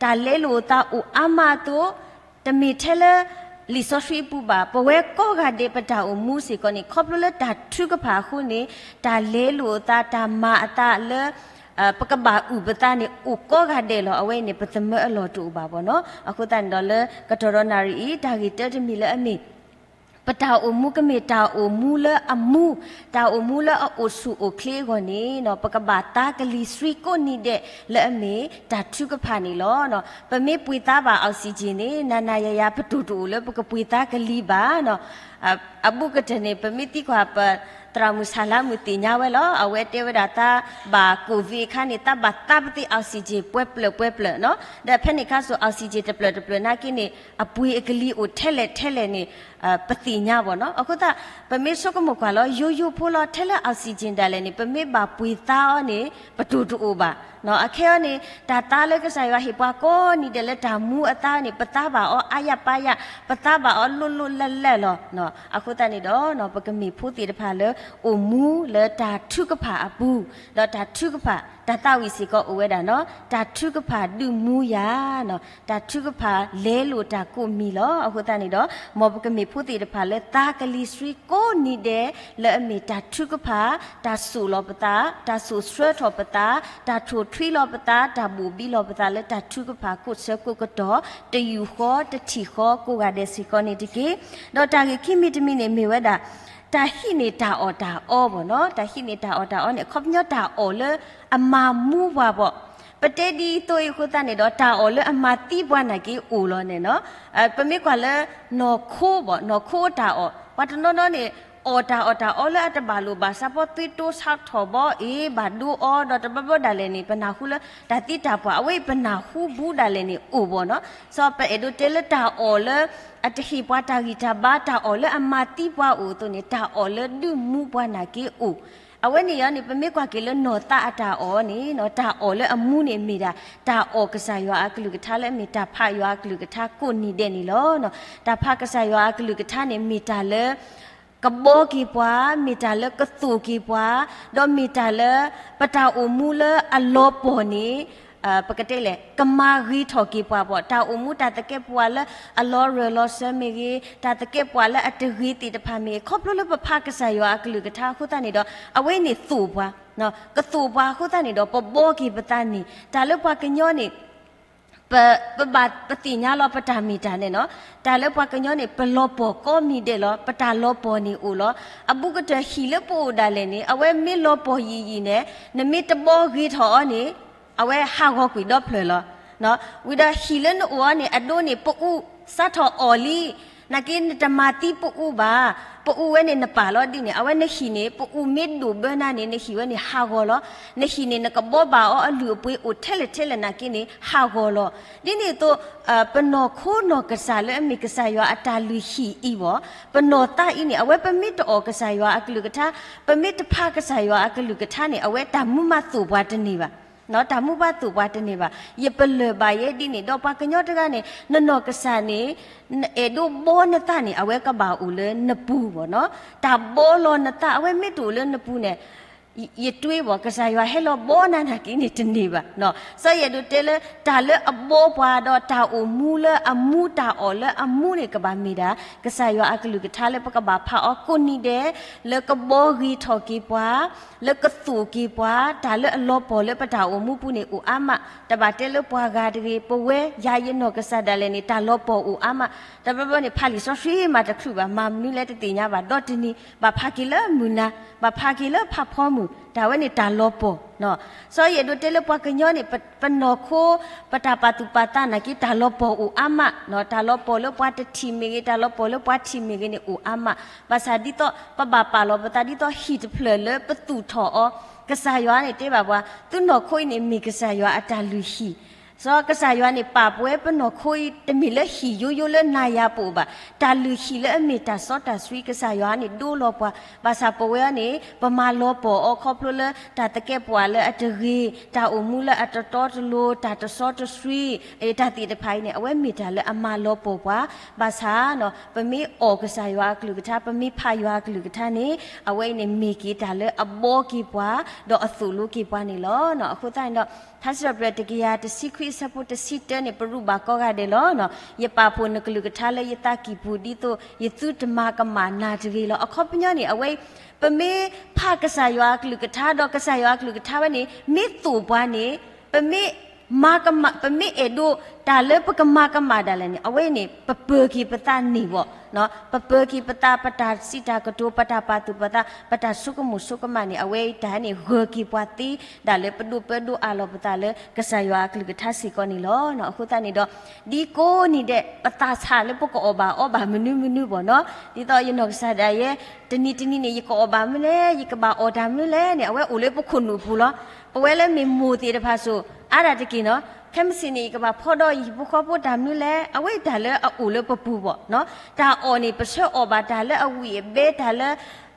တၢ်လဲလိာ်အသးအိၣ်အါမးအသိး တမ့ၢ်ထဲလၢ လံာ်စီဆှံအပူၤဘၣ်, ပဝဲကိးဂၤဒဲးပတၢ်အိၣ်မူစ့ၢ်ကီးန့ၣ် ခီဖျိလၢတၢ်ထုကဖၣ်အဃိန့ၣ် တၢ်လဲလိာ်အသး တၢ်မၤအသးလၢ ပကဘၣ်အုၣ်ပသးန့ၣ် အိၣ်ကိးဂၤဒဲးလီၤ. အဝဲအံၤန့ၣ် ပသမၢအလီၢ်တအိၣ်ဘၣ်ဘီနီၤ. အဃိသတးန့ၣ်ဒီးလၢ ကတီၢ်ဒီးနၣ်ရံၣ်အံၤ တၢ်ဂ့ၢ်တၢတမံၤလၢအမ့ၢ် ပတၢ်အိၣ်မူကမ့ၢ်တၢ်အိၣ်မူလၢအမူ, တၢ်အိၣ်မူလၢအအိၣ်ဆူၣ်အိၣ်ချ့အဂီၢ်န့ၣ် ပကဘၣ်သါကလံၤဆှံကိးနံၤဒဲးလၢအမ့ၢ်တၢ်ထုကဖၣ်န့ၣ်လီၤ. ပမ့ၢ်ပှ့ၤသါဘၣ် oxygen န့ၣ် နၤနၤယၤယၤ ပတိၢ်တအိၣ်လၢပကပှ့ၤသါကလံၤဘၣ်. အဘူးကတၢၢ်န့ၣ် ပမ့ၢ်သံကွၢ်ပ သရၣ်မုၣ်ဆၣ်လါမုၣ်သ့ၣ်ညါဝဲလီၤ. အဝဲတဲဝဲဒၣ်သးဘၣ် COVID အခါန့ၣ် သးဘၣ်သါပသ့ၣ် oxygen ပှဲၤပျၢၤပှဲၤပျၢၤနီၤ. ဒီးဖဲန့ၣ်ခါစိ oxygen တပျၢၤတပျၢၤနာ်က့န့ၣ် အပှ့ၤအကလံၤအိၣ်ထဲလဲၣ်ထဲလဲၣ်န့ၣ် ပသ့ၣ်ညါဘၣ်နီၤ. အဃိသတး ပမ့ၢ်ဆိကမိၣ်ကွၢ်လီၤ ယိယိဖိလီၤ ထဲလၢ oxygen ဒၣ်လဲာ်န့ၣ် ပမ့ၢ်ဘၣ်ပှ့ၤသါအီၤန့ၣ် ပတိၢ်တအိၣ်ဘၣ်. အခဲအံၤန့ၣ် တၢ်သါလၢကစၢ်ယွၤဟ့ၣ်ပှၤကိးနံၤဒဲးလၢတၢ်မူအသါန့ၣ် ပသါဘၣ်အီၤအါယၢ်ပါယၢ်, ပသါဘၣ်အီၤလိၣ်လိၣ်လၢ်လၢ်လီၤ. အဃိသတးန့ၣ်ဒီး ပကမ့ၢ်ဖိသ့ၣ်တဖၣ်လၢ အိၣ်မူလၢတၢ်ထုကဖၣ်အပူၤ, ဒီးတၢ်ထုကဖၣ် တၢ်သးဝံၣ်စ့ၢ်ကီးအိၣ်ဝဲဒၣ်နီၤ, တၢ်ထုကဖၣ်ဒုးမူယၤနီၤ, တၢ်ထုကဖၣ်လဲလိာ်တၢ်ကိးမံၤလီၤ. အဃိသတးန့ၣ်ဒီး မ်ပကမ့ၢ်ဖိသ့ၣ်တဖၣ်လၢသါကလံၤဆှံကိးနံၤဒဲး လၢအမ့ၢ်တၢ်ထုကဖၣ်, တၢ်စိာ်လီၤပသး, တၢ်စိာ်ဆှၢထီၣ်ပသး, တၢ်ထိၣ်ထွံလီၤပသး, တၢ်ဘိၣ်ဘံလီၤပသးလၢတၢ်ထုကဖၣ်ကိးဆၢကိးကတီၢ် တယူာ်ဃီတထံၣ်ဃီကိးဂၤဒဲးစ့ၢ်ကီးန့ၣ်တက့ၢ်. ဒီးတၢ်ဂ့ၢ်ခံမံၤတမံၤန့ၣ်မ့ၢ်ဝဲဒၣ် တၢ်ဟံးန့ၢ်တၢ်အီၣ်တၢ်အီဘၣ်နီၤ, တၢ်ဟံးန့ၢ်တၢ်အီၣ်တၢ်အီန့ၣ် အခီပညီတၢ်အီၣ်လၢအမၤမူပှၤဘၣ်. ပတဲဒ်သိးအံၤအဃိသတးန့ၣ်ဒီး တၢ်အီၣ်လၢအမၤသံပှၤနာ်က့အိၣ်လီၤန့ၣ်နီၤ. ပမ့ၢ်ကွၢ်လၢ နီၢ်ခိဘၣ်, နီၢ်ခိတၢ်အီၣ် ပှၤတနီၤနီၤန့ၣ် အီၣ်တၢ်အီၣ်တၢ်အီလၢအတဘၣ်လိာ်ဘၣ်စး ဘၣ်သွံၣ်တိၢ်ဆါထီၣ်ဘီအ့ၣ် ဘၣ်ဒိအီၤ ဒီးတဘျီဘျီဒၣ်လဲာ်န့ၣ် ပနၢ်ဟူလၢတၢ်သံတၢ်ပှၢ် အဝဲအံၤပနၢ်ဟူဘူးဒၣ်လဲာ်န့ၣ်အိၣ်ဘၣ်နီၤ. စီၤပအဲၣ်ဒိးတဲလၢတၢ်အီၣ်လၢ အတဟ့ၣ်ပှၤတၢ်ဂံၢ်တၢ်ဘါ တၢ်အီၣ်လၢအမၤသံပှၤအိၣ်အသိးန့ၣ် တၢ်အီၣ်လၢဒုးမူပှၤနာ်က့အိၣ်. အဝဲန့ၣ်အံၤန့ၣ် ပမ့ၢ်ကွၢ်က့ၤလၢနီၢ်သးအတၢ်အီၣ်န့ၣ် တၢ်အီၣ်လၢအမူန့ၣ်မ့ၢ်ဒၣ် တၢ်အီၣ်ကစၢ်ယွၤအကလုၢ်ကထါလၢအမ့ၢ်တၢ်ဖးယွၤအကလုၢ်ကထါကိးနံၤဒဲးန့ၣ်လီၤ. တၢ်ဖးကစၢ်ယွၤအကလုၢ်ကထါန့ၣ် မ့ၢ်တၢ်လၢ ကဘီက့ၤပှၤ, မ့ၢ်တၢ်လၢကသိၣ်က့ၤပှၤ, ဒီးမ့ၢ်တၢ်လၢ ပတၢ်အိၣ်မူလၢအလီၤပှီၢ်န့ၣ် ပကတဲလဲၣ် ကမၤဂ့ၤထီၣ်က့ၤပှၤဘၣ်. တၢ်အိၣ်မူတၢ်သကဲးပဝးလၢအလီၤရၢၢ်လီၤစၢၤမ့ၢ်ဂ့ၤ, တၢ်သကဲးပဝးလၢအတဂ့ၤသ့ၣ်တဖၣ်မ့ၢ်ဂ့ၤ, ခီဖျိလၢပဖးကစၢ်ယွၤအကလုၢ်ကထါအဃိသတးန့ၣ်ဒီး အဝဲန့ၣ်သိၣ်ပှၤ, ကသိၣ်ပှၤအဃိသတးန့ၣ်ဒီး ပဘီက့ၤပသးန့ၣ် တၢ်လၢပှၤကညီန့ၣ် ပဘၣ်ပသ့ၣ်ညါလီၤပတၢ်မ့ၢ်တၢ်န့ၣ်နီၤ. တၢ်လၢပှၤကညီန့ၣ် ပလီၤပှီၢ်ကိးမံၤဒဲးလီၤ. ပတၢ်လီၤပှီၢ်န့ၣ်အိၣ်လီၤ. အဘူးကတၢၢ်ဟံၣ်လၢပအိၣ်ဒၣ်လဲာ်န့ၣ် အဝဲမ့ၢ်လီၤပှီၢ်ယံာ်ယံာ်န့ၣ် နမ့ၢ်တဘီဂ့ၤထီၣ်အီၤန့ၣ် အဝဲဟးဂီၤကွံာ်ဒီဖျၢၣ်လီၤ. ဝံၤဒီးဟံၣ်လၢနအိၣ်အီၤန့ၣ် အဒိန့ၣ် ပအူစးထီၣ်အီၣ်လံ နာ်က့နတမၤသံပအူဘၣ်. ပအူဝဲန့ၣ်နပာ်လီၤဒ်န့ၣ် အဝဲနဟံၣ်န့ၣ် ပအူမ့ၢ်ဒိၣ်ဘၢနၤန့ၣ် နဟံၣ်ဝဲန့ၣ်ဟးဂီၤလီၤ. နဟံၣ်န့ၣ် နကဘီဘၣ်အီၤအလုၢ်အပှ့ၤအိၣ်ထဲလဲၣ်ထဲလဲၣ်နာ်က့န့ၣ် ဟးဂီၤလီၤ. ဒ်န့ၣ်အသိး ပနီၢ်ခိနီၢ်ကစၢ်လၢအမ့ၢ်ကစၢ်ယွၤအတၢ်လုၢ်ဟံၣ်အံၤဘၣ်, ပနီၢ်သးအံၤန့ၣ် အဝဲပမ့ၢ်တအီၣ်ကစၢ်ယွၤအကလုၢ်ကထါ, ပမ့ၢ်တဖးကစၢ်ယွၤအကလုၢ်ကထါန့ၣ် အဝဲတၢ်မူမးသိၣ်ပှၤတန့ၢ်ဘၣ်. တၢ်မူဘၣ်သိၣ်ပှၤတန့ၢ်ဘၣ်. ယပလၢၢ်ဘၣ်ယဲဒ်န့ၣ် ဒီးပှၤကညီတဂၤန့ၣ် နနီၢ်ကစၢ်န့ၣ် နအဲၣ်ဒိးဘီနသးန့ၣ် အဝဲကဘၣ်အိၣ်လၢနပူၤဘၣ်နီၤ. တၢ်ဘီလီၤနသး အဝဲမ့ၢ်တအိၣ်လၢနပူၤန့ၣ် ယတွ့ဘၣ် ကစၢ်ယွၤဟဲလီၤဘီနၤနာ်က့န့ၣ်တန့ၢ်ဘၣ်. စီၤယဲၢ်ဒိးတဲလၢ တၢ်လၢအဘီပှၤဒီးတၢ်အိၣ်မူလၢအမူ တၢ်အီၣ်လၢအမူန့ၣ် ကဘၣ်မ့ၢ်ဒၣ် ကစၢ်ယွၤအကလုၢ်ကထါလၢပကဘၣ်ဖးအီၤကိးနံၤဒဲး လၢကဘီဂ့ၤထီၣ်က့ၤပှၤ လၢကသိၣ်က့ၤပှၤ, တၢ်လၢအလီၤပှီၢ်လၢပတၢ်အိၣ်မူပူၤန့ၣ်အိၣ်အါမး, တဘၣ်တဲလၢပှၤဂၤတဂ့ၤ, ပဝဲယၤယနီၢ်ကစၢ်ဒၣ်လဲာ်န့ၣ် တၢ်လီၤပှီၢ်အိၣ်အါမး, တဘျီဘျီန့ၣ် ဖးလံာ်စီဆှံမးတချုးဘၣ်, မၤမနုၤလဲၣ်တသ့ၣ်ညါဘၣ်, ဒီတနံၤ ဘၣ်ဖးက့ၤလၢမုၢ်နၤ, ဘၣ်ဖးက့ၤလၢဖးဖီမုၢ်, တၢ်ဝဲန့ၣ်တၢ်လီၤပှီၢ် စီၤယဲၢ်ဒိးတဲလၢပှၤကညီန့ၣ် ပနီၢ်ခိ ပတၢ်ပာ်သူၣ်ပာ်သးနာ်က့ တၢ်လီၤပှီၢ်အိၣ်အါမး, တၢ်လီၤပှီၢ်လၢပှၤတထံၣ်မ့ၢ်ဂ့ၤ, တၢ်လီၤပှီၢ်လၢပှၤထံၣ်မ့ၢ်ဂ့ၤန့ၣ်အိၣ်အါမး, ဘၣ်ဆၣ်ဒ်သိး ပဘၣ်ပာ်လီၤပသးဒ်သိးဟံၣ်တဖျၢၣ်လၢပသူၣ်ထီၣ်အီၤ, ကစၢ်ယွၤန့ၣ်တဲဘၣ်ပှၤ, သုနီၢ်ခိအံၤန့ၣ်မ့ၢ်ကစၢ်ယွၤအတၢ်လုၢ်ဟံၣ်, စီၤကစၢ်ယွၤန့ၣ် ပာ်ပဝဲပနီၢ်ခိအံၤ တမ့ၢ်လၢဟံၣ်ယိယိလၢနၤယၤပအိၣ်ဘၣ်, တၢ်လုၢ်ဟံၣ်လၢအမ့ၢ်တၢ်စီတၢ်ဆှံ ကစၢ်ယွၤန့ၣ်ဒိလီၤပှၤ, ဘၣ်ဆၣ်ပဝဲအံၤန့ၣ် ပမၤလီၤပှီၢ်အီၤခီဖျိလၢ တၢ်သကဲးပဝးလၢအတဂ့ၤ, တၢ်အိၣ်မူလၢအတတီတလိၤ, တၢ်တစီတဆှံ, တၢ်သ့ၣ်တဖၣ်အံၤန့ၣ် အဝဲမ့ၢ်တၢ်လၢအမၤလီၤပှီၢ်ပှၤ, ဘၣ်ဆၣ် ပမ့ၢ်အီၣ်ကစၢ်ယွၤအကလုၢ်ကထါ, ပမ့ၢ်ဖးယွၤအကလုၢ်ကထါန့ၣ် အဝဲအံၤန့ၣ်မ့ၢ်က့ၤတၢ်လၢအဘီက့ၤပှၤ, ဒီးအသိၣ်လိက့ၤပှၤန့ၣ်လီၤ. အဃိသတးန့ၣ်ဒီး ထါစံးထီၣ်ပတြၢၤတကယၤတဆံခွံအဆၢဖိတဆံတၢန့ၣ် ပရူးဘၣ်ကိးဂၤဒဲးလီၤ. ယပာ်ဖှိၣ်နကလုၢ်ကထါလၢယသးကံၢ်ပူၤဒ်သိး ယသုတမၤကမၣ်နၤတဂ့ၤလီၤ. အခီပညီန့ၣ် အဝဲ ပမ့ၢ်ဖးကစၢ်ယွၤအကလုၢ်ကထါ ဒီးကစၢ်ယွၤအကလုၢ်ကထါဝဲန့ၣ် မ့ၢ်သိၣ်ပှၤန့ၣ် ပမ့ၢ်မၤကမၣ်, ပမ့ၢ်အဲၣ်ဒိးတၢ်လၢပကမၤကမၣ်ဒၣ်လဲာ်န့ၣ် အဝဲန့ၣ် ပပၢၤက့ၤပသးန့ၢ်ဘၣ်, ပပၢၤက့ၤပသး ပတၢ်စံးတၢ်ကတိၤ ပတၢ်ပာ်သူၣ်ပာ်သး ပတၢ်ဆိကမိၣ်ဆိကမးန့ၣ် အဝဲအံၤတၢ်န့ၣ် ဂၢၢ်က့ၤပှၤသ့ဒၣ်လၢပဒိၣ်ပၢဒိၣ်အးလီၤပသးလၢကစၢ်ယွၤအကလုၢ်ကထါစ့ၢ်ကီးန့ၣ်လီၤ. အဃိသတးန့ၣ်ဒီး ဒ်ကိးနံၤဒဲး ပသးဆးလၢပကအီၣ်ဘၣ်အီဘၣ်မနုၤမနုၤဘၣ်နီၤ, ဒ်သိးယနီၢ်ကစၢ်ဒၣ်ယဲ တနံၤတနံၤန့ၣ် ယကအီၣ်ဘၣ်မနုၤလဲၣ်, ယကဘၣ်အီၣ်တၢ်မနုၤလဲၣ်န့ၣ် အဝဲအိၣ်လၢပခိၣ်နူာ်ပူၤလီၤ. ပဝဲလၢမ့ၢ်မိၢ်သ့ၣ်တဖၣ်စိၤ အါဒၣ်တက့ၢ်နီၤ, ခဲမုၢ်ဆ့ၣ်န့ၣ် ယကဘၣ်ဖီဒီးယဟံၣ်ဖိဃီဖိတၢ်မနုၤလဲၣ်, အဝဲအံၤတၢ်လၢအအိၣ်လၢပပူၤဘၣ်နီၤ. တၢ်အီၣ်န့ၣ် ပဆၢအီၣ်ဘၣ်တၢ်လၢအဝံၣ်အဘဲ တၢ်လၢ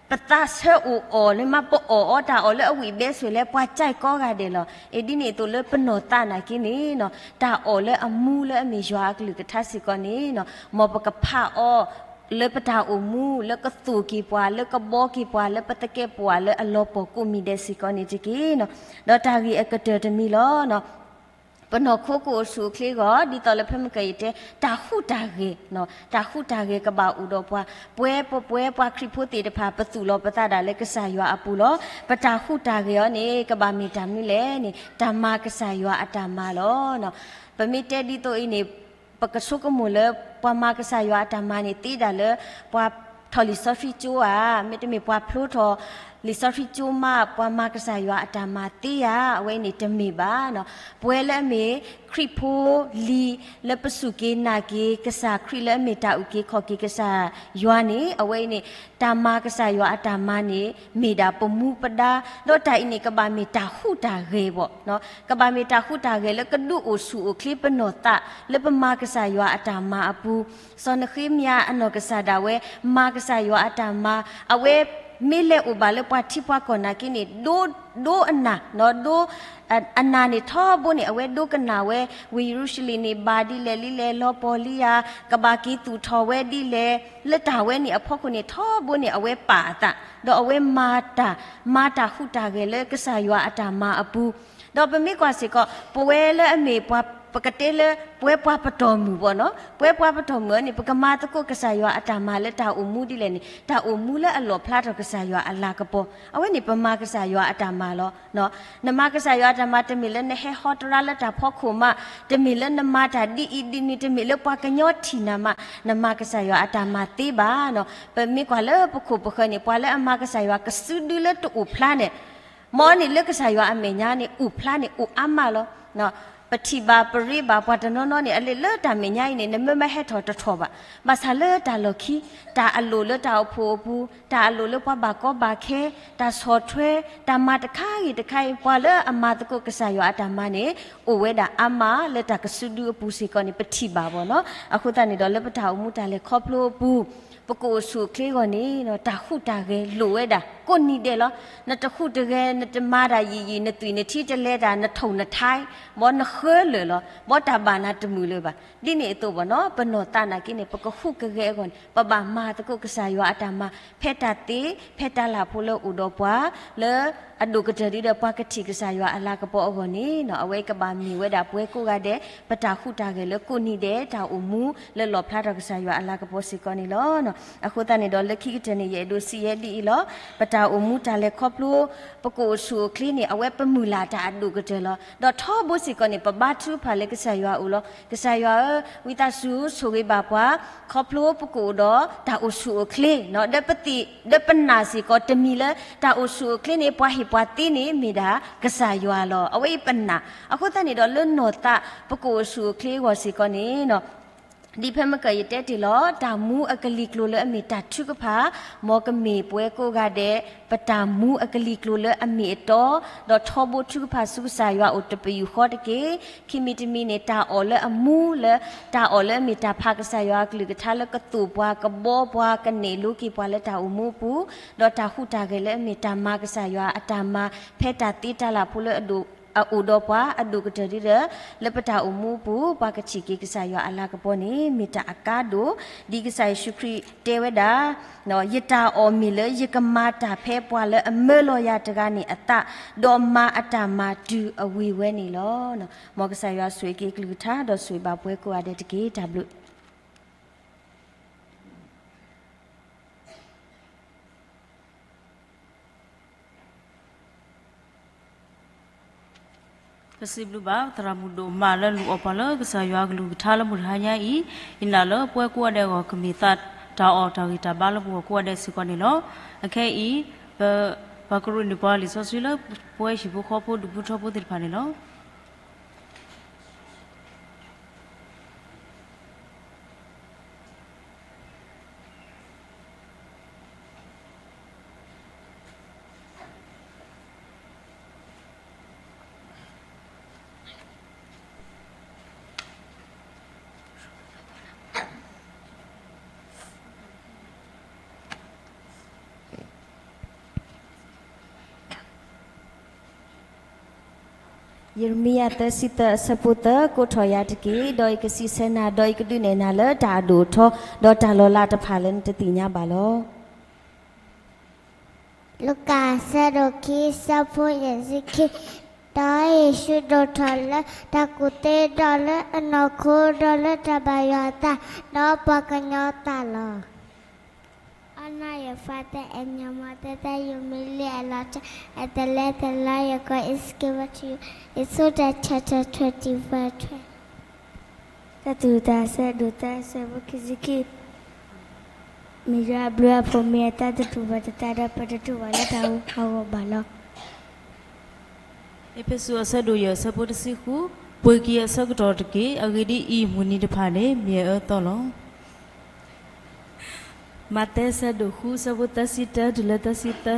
ပသးဆၢအိၣ်အီၤန့ၣ်မး ပအီၣ်အီၤတၢ်အီၣ်လၢအဝံၣ်အဘဲဆိၣ်လဲၣ် ပှၤစဲးကိးဂၤဒဲးလီၤ. အဒ်န့ၣ်အသိးလၢပနီၢ်သးနာ်က့န့ၣ်နီၤ တၢ်အီၣ်လၢအမူလၢအမ့ၢ်ယွၤအကလုၢ်ကထါစ့ၢ်ကီးန့ၣ်နီၤ မ်ပကဖးအီၤ လၢပတၢ်အိၣ်မူ လၢကသိၣ်က့ၤပှၤ လၢကဘီက့ၤပှၤ လၢပသကဲးပဝးလၢအလီၤပှီၢ်ကိးမံၤဒဲးစ့ၢ်ကီးန့ၣ်တက့ၢ်နီၤ. ဒီးတၢ်ဂ့ၢ်အကတၢၢ်တမံၤလီၤနီၤ ပနီၢ်ခိကအိၣ်ဆူၣ်အိၣ်ချ့အဂီၢ် ဒ်သိးလၢဖဲမုၢ်ကယတဲ တၢ်ဟူးတၢ်ဂဲၤ, တၢ်ဟူးတၢ်ဂဲၤကဘၣ်အိၣ်ဒီးပှၤ, ပဝဲပပှဲၤ ပှၤခရံာ်ဖိသ့ၣ်တဖၣ် ပသူၣ်လီၤပသးဒၣ်လၢကစၢ်ယွၤအပူၤလီၤ. ပတၢ်ဟူးတၢ်ဂဲၤအီၤန့ၣ် ကဘၣ်မ့ၢ်တၢ်မနုၤလဲၣ်န့ၣ် တၢ်မၤကစၢ်ယွၤအတၢ်မၤလီၤ. ပမ့ၢ်တဲဒ်သိးအံၤန့ၣ် ပကဆိကမိၣ်လၢ ပှၤမၤကစၢ်ယွၤအတၢ်မၤန့ၣ် သ့ဒၣ်လၢ ပှၤထီၣ်လံာ်စီဆှံကၠိဧါ, မ့တမ့ၢ်ပှၤဖျိထီၣ် လံာ်စီဆှံကၠိမး ပှၤမၤကစၢ်ယွၤအတၢ်မၤသ့ဧါ, အဝဲအံၤန့ၣ်တမ့ၢ်ဘၣ်. ပဝဲလၢအမ့ၢ်ခရံာ်ဖိလံၤ လၢပစူၢ်က့ၤနာ်က့ၤ ကစၢ်ခရံာ်လၢအမ့ၢ်တၢ်အုၣ်က့ၤခီၣ်က့ၤကစၢ်ယွၤန့ၣ် အဝဲအံၤန့ၣ် တၢ်မၤကစၢ်ယွၤအတၢ်မၤန့ၣ် မ့ၢ်ဒၣ်ပမူပဒါ, ဒီးတၢ်အံၤန့ၣ် ကဘၣ်မ့ၢ်တၢ်ဟူးတၢ်ဂဲၤဘၣ်, ကဘၣ်မ့ၢ်တၢ်ဟူးတၢ်ဂဲၤလၢကဒုးအိၣ်ဆူၣ်အိၣ်ချ့ပနီၢ်သး လၢပမၤကစၢ်ယွၤအတၢ်မၤအပူၤ စီၤနဃ့မယၤအနီၢ်ကစၢ်ဒၣ်ဝဲ မၤကစၢ်ယွၤအတၢ်မၤ, အဝဲမ့ၢ်လဲၤအိၣ်ဘၣ်လၢပှၤထံပှၤကီၢ်နာ်က့န့ၣ် ဒိ ဒိအနၢ်, ဒိ အနၢ်န့ၣ်ထီဘိန့ၣ် အဝဲဒိကနၣ်ဝဲ ဝ့ၢ်ယရူၤၡလ့ၣ်န့ၣ် ဘၣ်ဒ်လဲၣ်ဒ်လဲၣ် လီၤပှီၢ်လံဧါ, ကဘၣ်က့ၤသူၣ်ထီၣ်ဝဲဒ်လဲၣ်, လၢတၢ်ဝဲန့ၣ်အဖီခိၣ်န့ၣ် ထီဘိန့ၣ် အဝဲပာ်အသး, ဒီးအဝဲမၤတၢ်, မၤတၢ်ဟူးတၢ်ဂဲၤလၢကစၢ်ယွၤအတၢ်မၤအပူၤ ဒီးပမ့ၢ်ကွၢ်စ့ၢ်ကီး ပဝဲလၢအမ့ၢ်ပှၤ ပကတဲလၢ ပဝဲပှၤပတီၢ်မုၢ်ဘၣ်နီၤ, ပဝဲပှၤပတီၢ်မုၢ်န့ၣ် ပကမၤသကိးကစၢ်ယွၤအတၢ်မၤလၢတၢ်အိၣ်မူဒ်လဲၣ်န့ၣ် တၢ်အိၣ်မူလၢအလီၢ်ဖျါထီၣ်ကစၢ်ယွၤအလၤကပီၤ, အဝဲန့ၣ်ပမၤကစၢ်ယွၤအတၢ်မၤလီၤ. နမၤကစၢ်ယွၤအတၢ်မၤ တမ့ၢ်လၢနဟဲဟီတရါလၢတၢ်ဖီခိၣ်မး, တမ့ၢ်လၢနမၤတၢ်ဒ်အံၤဒ်နုၤ တမ့ၢ်လၢပှၤကညီထံၣ်နၤမး, နမၤကစၢ်ယွၤအတၢ်မၤသ့ဘၣ်နီၤ. ပမ့ၢ်ကွၢ်လၢပခိၣ်ပဃၢၤန့ၣ် ပှၤလၢအမၤကစၢ်ယွၤကစုဒုလၢတအိၣ်ဖျါန့ၣ် မ်န့ၣ်လၢကစၢ်ယွၤအမဲာ်ညါန့ၣ် အိၣ်ဖျါန့ၣ်အိၣ်အါမးလီၤ. ပထံၣ်ဘၣ်ပရ့ဘၣ်ပှၤတနီၤနီၤန့ၣ် အလၢလၢတၢ်မဲာ်ညါအံၤန့ၣ် နမ့ၢ်မ့ၢ်ဟဲထီၣ်တထီၣ်ဘၣ်. ဘၣ်ဆၣ်လၢတၢ်လီၢ်ခံ တၢ်အလိၣ်လၢတၢ်အိၣ်ဖှိၣ်အပူၤ, တၢ်အလိၣ်လၢပှၤဘၣ်ကီဘၣ်ခဲ, တၢ်ဆီၣ်ထွဲ, တၢ်မၤတခါဂ့ၤတခါအံၤ ပှၤလၢအမၤသကိးကစၢ်ယွၤအတၢ်မၤန့ၣ် အိၣ်ဝဲဒၣ်အါမးလၢတၢ်ကစုဒုအပူၤစ့ၢ်ကီးန့ၣ် ပထံၣ်ဘၣ်ဘၣ်နီၤ. အဃိသတးန့ၣ်ဒီး လၢပတၢ်အိၣ်မူတၢ်လဲၤခီဖျိအပူၤ ပကအိၣ်ဆူၣ်အိၣ်ချ့အဂီၢ်န့ၣ် တၢ်ဟူးတၢ်ဂဲၤလိၣ်ဝဲဒၣ် ကိးနံၤဒဲးလီၤ. နတဟူးတဂဲၤ နတမၤတၢ်ယံာ်ယံာ် နသွံၣ်နထံတလဲၤတၢ် နထိၣ်နထါ ဘီနဃၢလၢာ်လီၤ ဘီတၢ်ဘၣ်နၤတမုာ်လၢၤဘၣ်. ဒ်န့ၣ်အသိးဘၣ်နီၤ ပနီၢ်သးနာ်က့န့ၣ် ပကဟူးကဂဲၤအဂီၢ်န့ၣ် ပဘၣ်မၤသကိးကစၢ်ယွၤအတၢ်မၤ ဖဲတၢ်သ့ ဖဲတၢ်လၢ်ဖိလၢအိၣ်ဒီးပှၤ လၢအဒိၣ်ကတၢၢ်ဒ်ဒီးပှၤကထံၣ်ကစၢ်ယွၤအလၤကပီၤအဂီၢ်န့ၣ် အဝဲကဘၣ်မ့ၢ်ဝဲဒၣ်ပဝဲကိးဂၤဒဲး ပတၢ်ဟူးတၢ်ဂဲၤလၢကိးနံၤဒဲး တၢ်အိၣ်မူလၢလီၣ်ဖျါထီၣ်ကစၢ်ယွၤအလၤကပီၤစ့ၢ်ကီးန့ၣ်လီၤ. အဃိသတးန့ၣ်ဒီး လၢခံကတၢၢ်န့ၣ် ယအဲၣ်ဒိးစံးယဲဒ်အံၤလီၤ. ပတၢ်အိၣ်မူတၢ်လဲၤခီဖျိ ပကအိၣ်ဆူၣ်အိၣ်ချ့န့ၣ် အဝဲပမုၢ်လၢ်တၢ်အဒိၣ်ကတၢၢ်လီၤ. ဒီးထီဘိစ့ၢ်ကီးန့ၣ် ပဘါထုကဖၣ်လၢကစၢ်ယွၤအအိၣ်လီၤ. ကစၢ်ယွၤဧၢ, ဝံသးစူၤဆိၣ်ဂ့ၤဘၣ်ပှၤ ခီဖျိပကအိၣ်ဒီးတၢ်အိၣ်ဆူၣ်အိၣ်ချ့ ဒီးပသ့ၣ် ဒီးပနာ်စ့ၢ်ကီးတမံၤလၢတၢ်အိၣ်ဆူၣ်အိၣ်ချ့န့ၣ် ပှၤဟ့ၣ်ပှၤသ့န့ၣ် မ့ၢ်ဒၣ်ကစၢ်ယွၤလီၤ. အဝဲအံၤပနာ်. အဃိသတးန့ၣ်ဒီး လၢနီၢ်သးပကအိၣ်ဆူၣ်အိၣ်ချ့အဂီၢ်စ့ၢ်ကီးန့ၣ် ဒ်ဖဲမ့ၢ်ကယတဲတ့ၢ်လီၤ တၢ်မူအကလံၤကျိၤလၢအမ့ၢ်တၢ်ထုကဖၣ် မ်ကမ့ၢ်ပဝဲကိးဂၤဒဲး ပတၢ်မူအကလံၤကျိၤလၢအမ့ၢ်အတီ, ဒီးထီဘိထုကဖၣ်ဆူကစၢ်ယွၤအိၣ်တပယူာ်ဃီတက့ၢ်. ခံမံၤတမံၤန့ၣ် တၢ်အီၣ်လၢအမူလၢ တၢ်အီၣ်လၢအမ့ၢ်တၢ်ဖးကစၢ်ယွၤအကလုၢ်ကထါလၢကသိၣ်ပှၤ ကဘှီပှၤ ကနဲၣ်လိက့ၤပှၤလၢတၢ်အိၣ်မူအပူၤ, ဒီးတၢ်ဟူးတၢ်ဂဲၤလၢအမ့ၢ်တၢ်မၤကစၢ်ယွၤအတၢ်မၤ ဖဲတၢ်သ့တၢ်လၢ်ဖိလၢအဒိၣ် အအိၣ်ဒီးပှၤ အဒိၣ်ကတၢၢ်ဒ်ဒီး လၢပတၢ်အိၣ်မူအပူၤ ပှၤကထံၣ်က့ၤကစၢ်ယွၤအလၤကပီၤန့ၣ် မ့ၢ်တၢ်အကါဒိၣ် ဒ်ကစၢ်ယ့ၣ်ၡူးခရံာ်တဲဝဲဒၣ်, ယတၢ်အီၣ်မ့ၢ်လၢယကမၤတၢ်ဖဲပှၤလၢအမၢလီၤယၤတဂၤန့ၣ်အသး, ဒီးမၤအတၢ်မၤတုၤအဝံၤဝဲန့ၣ်လီၤ. မ်ကစၢ်ယွၤဆိၣ်ဂ့ၤက့ၤအကလုၢ်ကထါ ဒီးဆိၣ်ဂ့ၤဘၣ်ပဝဲကိးဂၤဒဲးတက့ၢ်. တၢ်ဘျုး ပစံးဘျုးဘၣ် သရၣ်မုၣ်ဒိၣ်မးလၢလူၤအီၣ်ပှၤလၢကစၢ်ယွၤအကလုၢ်ကထါလၢမုၢ်တဟါညါအံၤ, ယနာ်လၢပဝဲကိးဂၤဒဲးအဂီၢ် ကမ့ၢ်သးတၢ်အီၣ်တၢ်ဂံၢ်တၢ်ဘါလၢပဂီၢ်ကိးဂၤဒဲးစ့ၢ်ကီးန့ၣ်လီၤ. အခဲအံၤ ပ ပှၤကရူၢ်န့ၢ်ပှၤလံာ်စီဆှံလၢ ပဝဲဟံၣ်ဖိဃီဖိဒူၣ်ဖိထၢဖိသ့ၣ်တဖၣ်န့ၣ်လီၤ. ယံးရမံယၤ သၢဆံသၢ အဆၢဖိသၢ, ကိးထီၣ်ယၤတက့ၢ်, ဒီးယကစံးဆၢနၤ, ဒီးယကဒုးနဲၣ်နၤလၢတၢ်အဒိၣ်အထီ, ဒီးတၢ်လီၤလးတဖၣ်လၢနတသ့ၣ်ညါဘၣ်လီၤ. လူၤကၣ် အဆၢဒိၣ်ခံ အဆၢဖိယဲၢ်ဆံခံ, ဒီးယ့ၣ်ၡူးဒိၣ်ထီၣ်လၢတၢ်ကူၣ်သ့ဒီးလၢအနီၢ်ခိဒီးလၢတၢ်ဘၣ်ယွၤအသး ဒီးပှၤကညီအသးလီၤ. Honor your father and your mother, that you may live a long time and the land the Lord your God is given to you. Exodus chapter twenty, verse twelve. တၢ်သူၣ်တၢ်ဆဲး ဒိၣ်တၢ်ဆဲးဖိခံဆံခံ မ့ၢ်ယွၤအဘျုးအဖှိၣ် မ့ၢ်အတၢ်တတူၢ်ဘၣ်တတးဒီး ပတတူၢ်ဘၣ်လၢတၢ်အဂီၢ်ဘၣ်လီၤ. အ့းဖ့းစူးအဆၢဒိၣ်ယဲၢ်အဆၢဖိတဆံဃု, ပှ့ၤက့ၤအဆၢကတီၢ်တက့ၢ်. အဂ့ၢ်ဒ်အံၤ, မုၢ်နံၤတဖၣ်န့ၣ် မ့ၢ်အအၢသီလီၤ. မးသဲအဆၢဒိၣ်ဃုအဆၢဖိသၢဆံတၢတုၤလၢသၢဆံသၢ,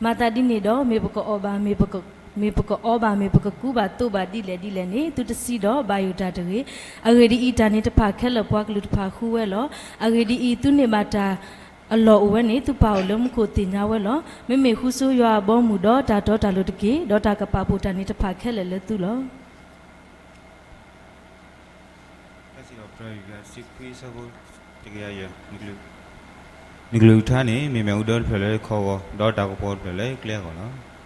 မၤသးဒ်န့ၣ်ဒီး မ့ၢ်ပကအီၣ်ဘၣ်, မ့ၢ်ပကအီဘၣ်, မ့ၢ်ပကကူဘၣ်သိးဘၣ်ဒ်လဲၣ်ဒ်လဲၣ်န့ၣ် သုတစံးဒီးဘၣ်ယိၣ်တၢ်တဂ့ၤ. အဂ့ၢ်ဒ်အံၤ, တၢ်န့ၣ်တဖၣ်ခဲလၢာ်ပှၤကလုာ်တဖၣ်ဃုဝဲလီၤ. အဂ့ၢ်ဒ်အံၤ, သုန့ၢ်ဘၣ်တၢ်အလီၢ်အိၣ်ဝဲန့ၣ် သုပၢ်အိၣ်လၢမူခိၣ်သ့ၣ်ညါဝဲလီၤ. မ့မ့ၢ်ဃုဆိယွၤအဘီအမုၢ်ဒီးတၢ်တီတၢ်လိၤတက့ၢ်. ဒီးတၢ်ကပာ်ဖှိၣ်တၢ်န့ၣ်တဖၣ်ခဲလၢာ်လၢသုလီၤ. တၢ်စံးထီၣ်ပတြၢၤ တကယၤယဲၢ်, မုၢ်ကလုၢ်ကထါန့ၣ် မ့မ့ၢ်အူဒၢတဖျၢၣ်လၢခီဂီၤ, ဒီးတၢ်ကပီၤတဖျၢၣ်လၢကျဲအဂီၢ်လီၤ.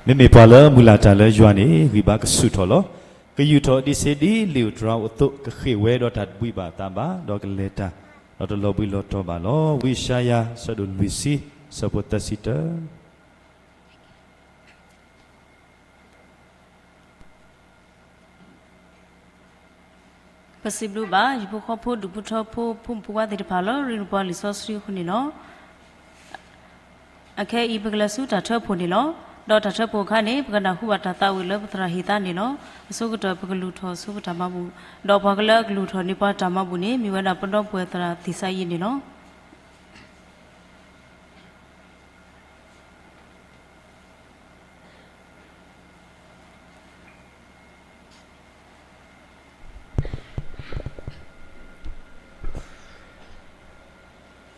မ့မ့ၢ်ပှၤလၢမုၢ်လၢ်တၢ်လၢယွၤန့ၣ် ဂံၢ်ဘါကဆူၣ်ထီၣ်လီၤ. ကယူၢ်ထီၣ်ဒံးစ့ဒ်လံာ်ဧိၤတြၤဧိၤအသိး, ကဃ့ၢ်ဝဲဒီးတၢ်တဘှံးဘၣ်အသးဘၣ်, ဒီးကလဲၤတၢ်ဒီးတလီၤဘှံးလီၤတီၤဘၣ်လီၤ. ဝံယၡါယၤ အဆၢဒိၣ်လွံၢ်ဆံ, အဆၢဖိသၢဆံတၢ ပစံးဘျုးဘၣ် ဟံၣ်ဖိဃီဖိ ဒူၣ်ဖိထၢဖိ ဖိမုၣ်ဖိခွါသ့ၣ်တဖၣ်လၢ ရ့လိာ်ပှၤလံာ်စီဆှံအဃိန့ၣ်လီၤ. အခဲအံၤ ပကလဲၤဆူတၢ်ထၢဖှိၣ်န့ၣ်လီၤ. ဒီးတၢ်ထၢဖှိၣ်အခါန့ၣ် ပကနၢ်ဟူဘၣ်တၢ်သးဝံၣ်လၢပသရၣ်ဟ့ၣ်သါန့ၣ်လီၤ. အဆိကတၢၢ် ပကလူၤထီၣ်ဆိပတၢ်မၤဘူၣ်, ဒီးပှၤကလၢအကလူၤထီၣ်န့ၢ်ပှၤတၢ်မၤဘူၣ်န့ၣ် မ့ၢ်ဝဲဒၣ်ပဒီပုၢ်ဝဲၢ်သရၣ်သ့ၣ်စါယံၤန့ၣ်လီၤ.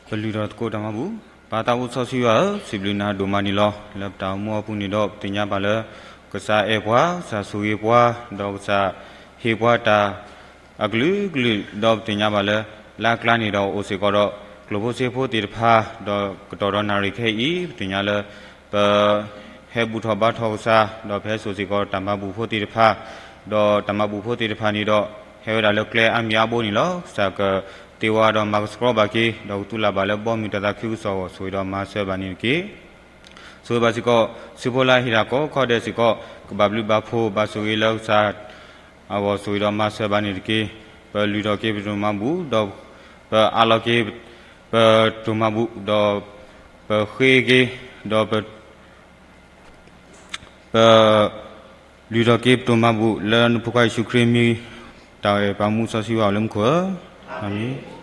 ပလုၢ်ထီၣ်သကိးတၢ်မၤဘူၣ်. ပၢ်သးအိၣ်စီဆှံယွၤဧၢ, စံးဘျုးနၤဒိၣ်မးန့ၣ်လီၤ. လၢပတၢ်အိၣ်မူအပူၤန့ၣ်ဒီး ပသ့ၣ်ညါဘၣ်လၢ ကစၢ်အဲၣ်ပှၤ, ကစၢ်ဆိၣ်ဂ့ၤပှၤ, ဒီးကစၢ်ဟ့ၣ်ပှၤတၢ်အကလုာ်ကလုာ်, ဒီးပသ့ၣ်ညါဘၣ်လၢ လၢအကျါန့ၣ်ဒီးအိၣ်စ့ၢ်ကီးဒီး ကျိၣ်ဖိစ့ဖိသ့ၣ်တဖၣ်, ဒီးကတီၢ်ဒီးနၣ်ရံၣ်ခဲအံၤ ပသ့ၣ်ညါလၢ ပ ဟဲဘူၣ်ထီၣ်ဘါထီၣ်ကစၢ်, ဒီးပဟဲစိာ်စ့ၢ်ကီးတၢ်မၤဘူၣ်ဖိသ့ၣ်တဖၣ်, ဒီးတၢ်မၤဘူၣ်ဖိသ့ၣ်တဖၣ်န့ၣ်ဒီး ဟဲဝဲဒၣ်လၢကျဲအါမံၤအါဘိန့ၣ်လီၤ. ကစၢ်ကသ့ဝဲဒီးမၤကဆှီဘၣ်က့ၤ, ဒီးကသူၣ်လၢ်ဘၣ်လၢဘီမုၢ်တၢ်သးခုကစီၣ်အဂီၢ် ဆိၣ်ဂ့ၤဒီးမၤစၢၤဘၣ်န့ၣ်တက့ၢ်. ဆိၣ်ဂ့ၤဘၣ်စ့ၢ်ကီး စုဖိလၢဟ့ၣ်တၢ်ကိးခီဒဲးစ့ၢ်ကီး, ကဘၣ်ဘျုးဘၣ်ဖှိၣ်ဘၣ်ဆိၣ်ဂ့ၤလၢကစၢ် အဂီၢ်ဆိၣ်ဂ့ၤဒီးမၤစၢၤဘၣ်န့ၣ်တက့ၢ်. ပလုၢ်ထီၣ်က့ၤပတၢ်မၤဘူၣ်, ဒီးပအးလီၤက့ၤ ပတၢ်မၤဘူၣ်, ဒီးပဃ့က့ၤ, ဒီးပ ပလုၢ်ထီၣ်က့ၤပတၢ်မၤဘူၣ် လၢနဖိခွါယ့ၣ်ၡူးခရံာ်မံၤ, တၢ်အဲၣ်ပၢ်မူစီဆှံယွၤအိၣ်လၢမူခိၣ်ဧၢ, အၤမ့ၣ်.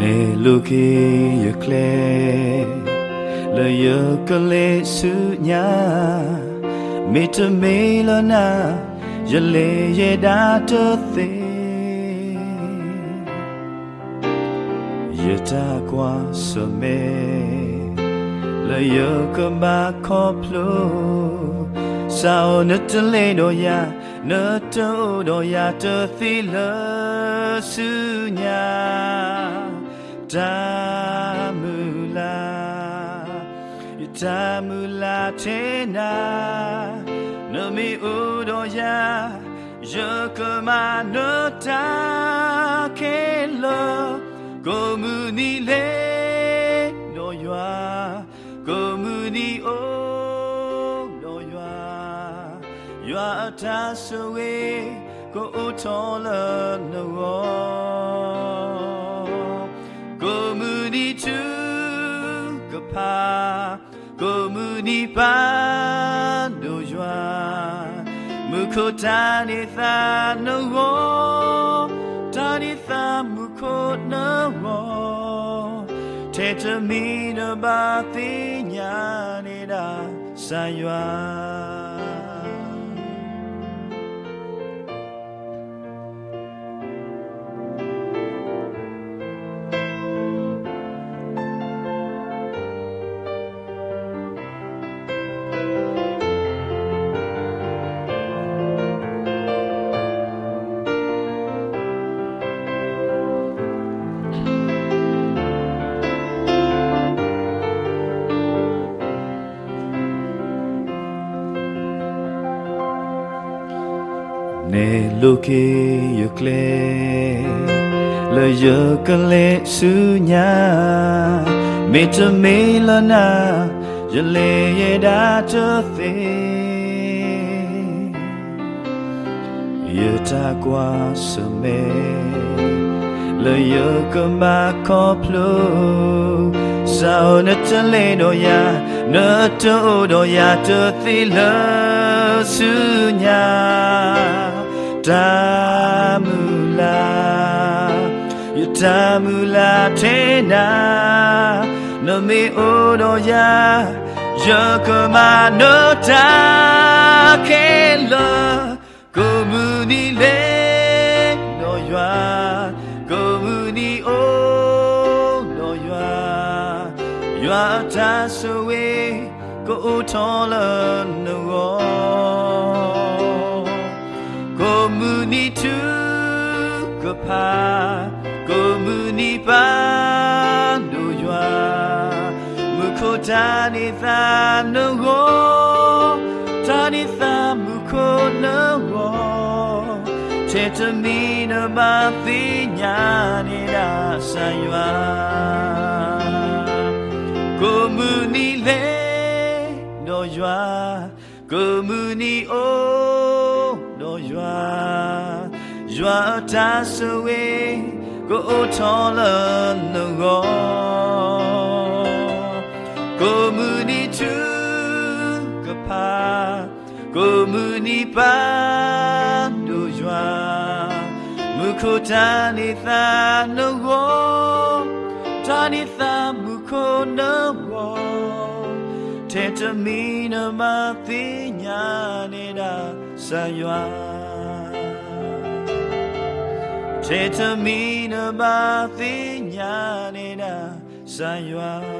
နဲၣ်လိာ်က့ၤယကျဲ လၢယကလဲၤဆူညါ, မ့တမ့ၢ်လၢနၤ ယလဲၤယဲဒၣ်တသ့. ယတၢ်ကွၢ်ဆၢၣ်မဲာ် လၢယကဘၣ်ခီဖျိ, စးအီၤနတလဲၤဒီးယၤ, နတအိၣ်ဒီးယၤတသ့လၢဆူညါ. တၢ်မုၢ်လၢ် ယတၢ်မုၢ်လၢ်ထဲနၤ, နမ့ၢ်အိၣ်ဒီးယၤ, ယကမၤနတၢ်ခဲလၢာ်. ကိးမုၢ်နံၤလဲၤဒီးယွၤ, ကိးမုၢ်နံၤအိၣ်ဒီးယွၤ, ယွၤအတၢ်ဆိၣ်ဂ့ၤ ကအိၣ်ထီၣ်လၢနဂီၢ်. ကိးမုၢ်နံၤထုကဖၣ်, မူခိၣ်တၢ်န့ၢ်သါနဂီၢ်, တၢ်န့ၢ်သါမူခိၣ်နဂီၢ်, ထဲတမံၤနဘၣ်သ့ၣ်ညါန့ၢ်ဒၣ်ကစၢ်ယွၤ. နဲၣ်လိာ်က့ၤယကျဲ လၢယကလဲၤဆူညါ, မ့တမ့ၢ်လၢနၤ ယလဲၤယဲဒၣ်တသ့. ယတၢ်ကွၢ်ဆၢၣ်မဲာ် လၢယကဘၣ်ခီဖျိ, ကစၢ်ဧၢနတလဲၤဒီးယၤ, နတအိၣ်ဒီးယၤတသ့လၢဆူညါ. တၢ်မုၢ်လၢ်, ယတၢ်မုၢ်လၢ်ထဲနၤ, နမ့ၢ်အိၣ်ဒီးယၤ, ယကမၤနတၢ်ခဲလၢာ်. ကိးမုၢ်နံၤလဲၤဒီးယွၤ, ကိးမုၢ်နံၤအိၣ်ဒီးယွၤ, ယွၤအတၢ်ဆိၣ်ဂ့ၤ ကအိၣ်ထီၣ်လၢနဂီၢ်. ကိးမုၢ်နံၤထုကဖၣ်, ကိးမုၢ်နံၤပာ်ဒိၣ်ယွၤ, မူခိၣ်တၢ်န့ၢ်သါနဂီၢ်, တၢ်န့ၢ်သါမူခိၣ်နဂီၢ်, ထဲတမံၤနဘၣ်သ့ၣ်ညါန့ၢ်ဒၣ်ကစၢ်ယွၤ. ကိးမုၢ်နံၤလဲၤဒီးယွၤ, ကိးမုၢ်နံၤအိၣ်ဒီးယွၤ, ယွၤအတၢ်ဆိၣ်ဂ့ၤ ကအိၣ်ထီၣ်လၢနဂီၢ်. ကိးမုၢ်နံၤထုကဖၣ်, ကိးမုၢ်နံၤပာ်ဒိၣ်ယွၤ, မူခိၣ်တၢ်န့ၢ်သါနဂီၢ်, တၢ်န့ၢ်သါမူခိၣ်နဂီၢ်, ထဲတမံၤနဘၣ်သ့ၣ်ညါန့ၢ်ဒၣ်ကစၢ်ယွၤ, ထဲတမံၤနဘၣ်သ့ၣ်ညါန့ၢ်ဒၣ်ကစၢ်ယွၤ.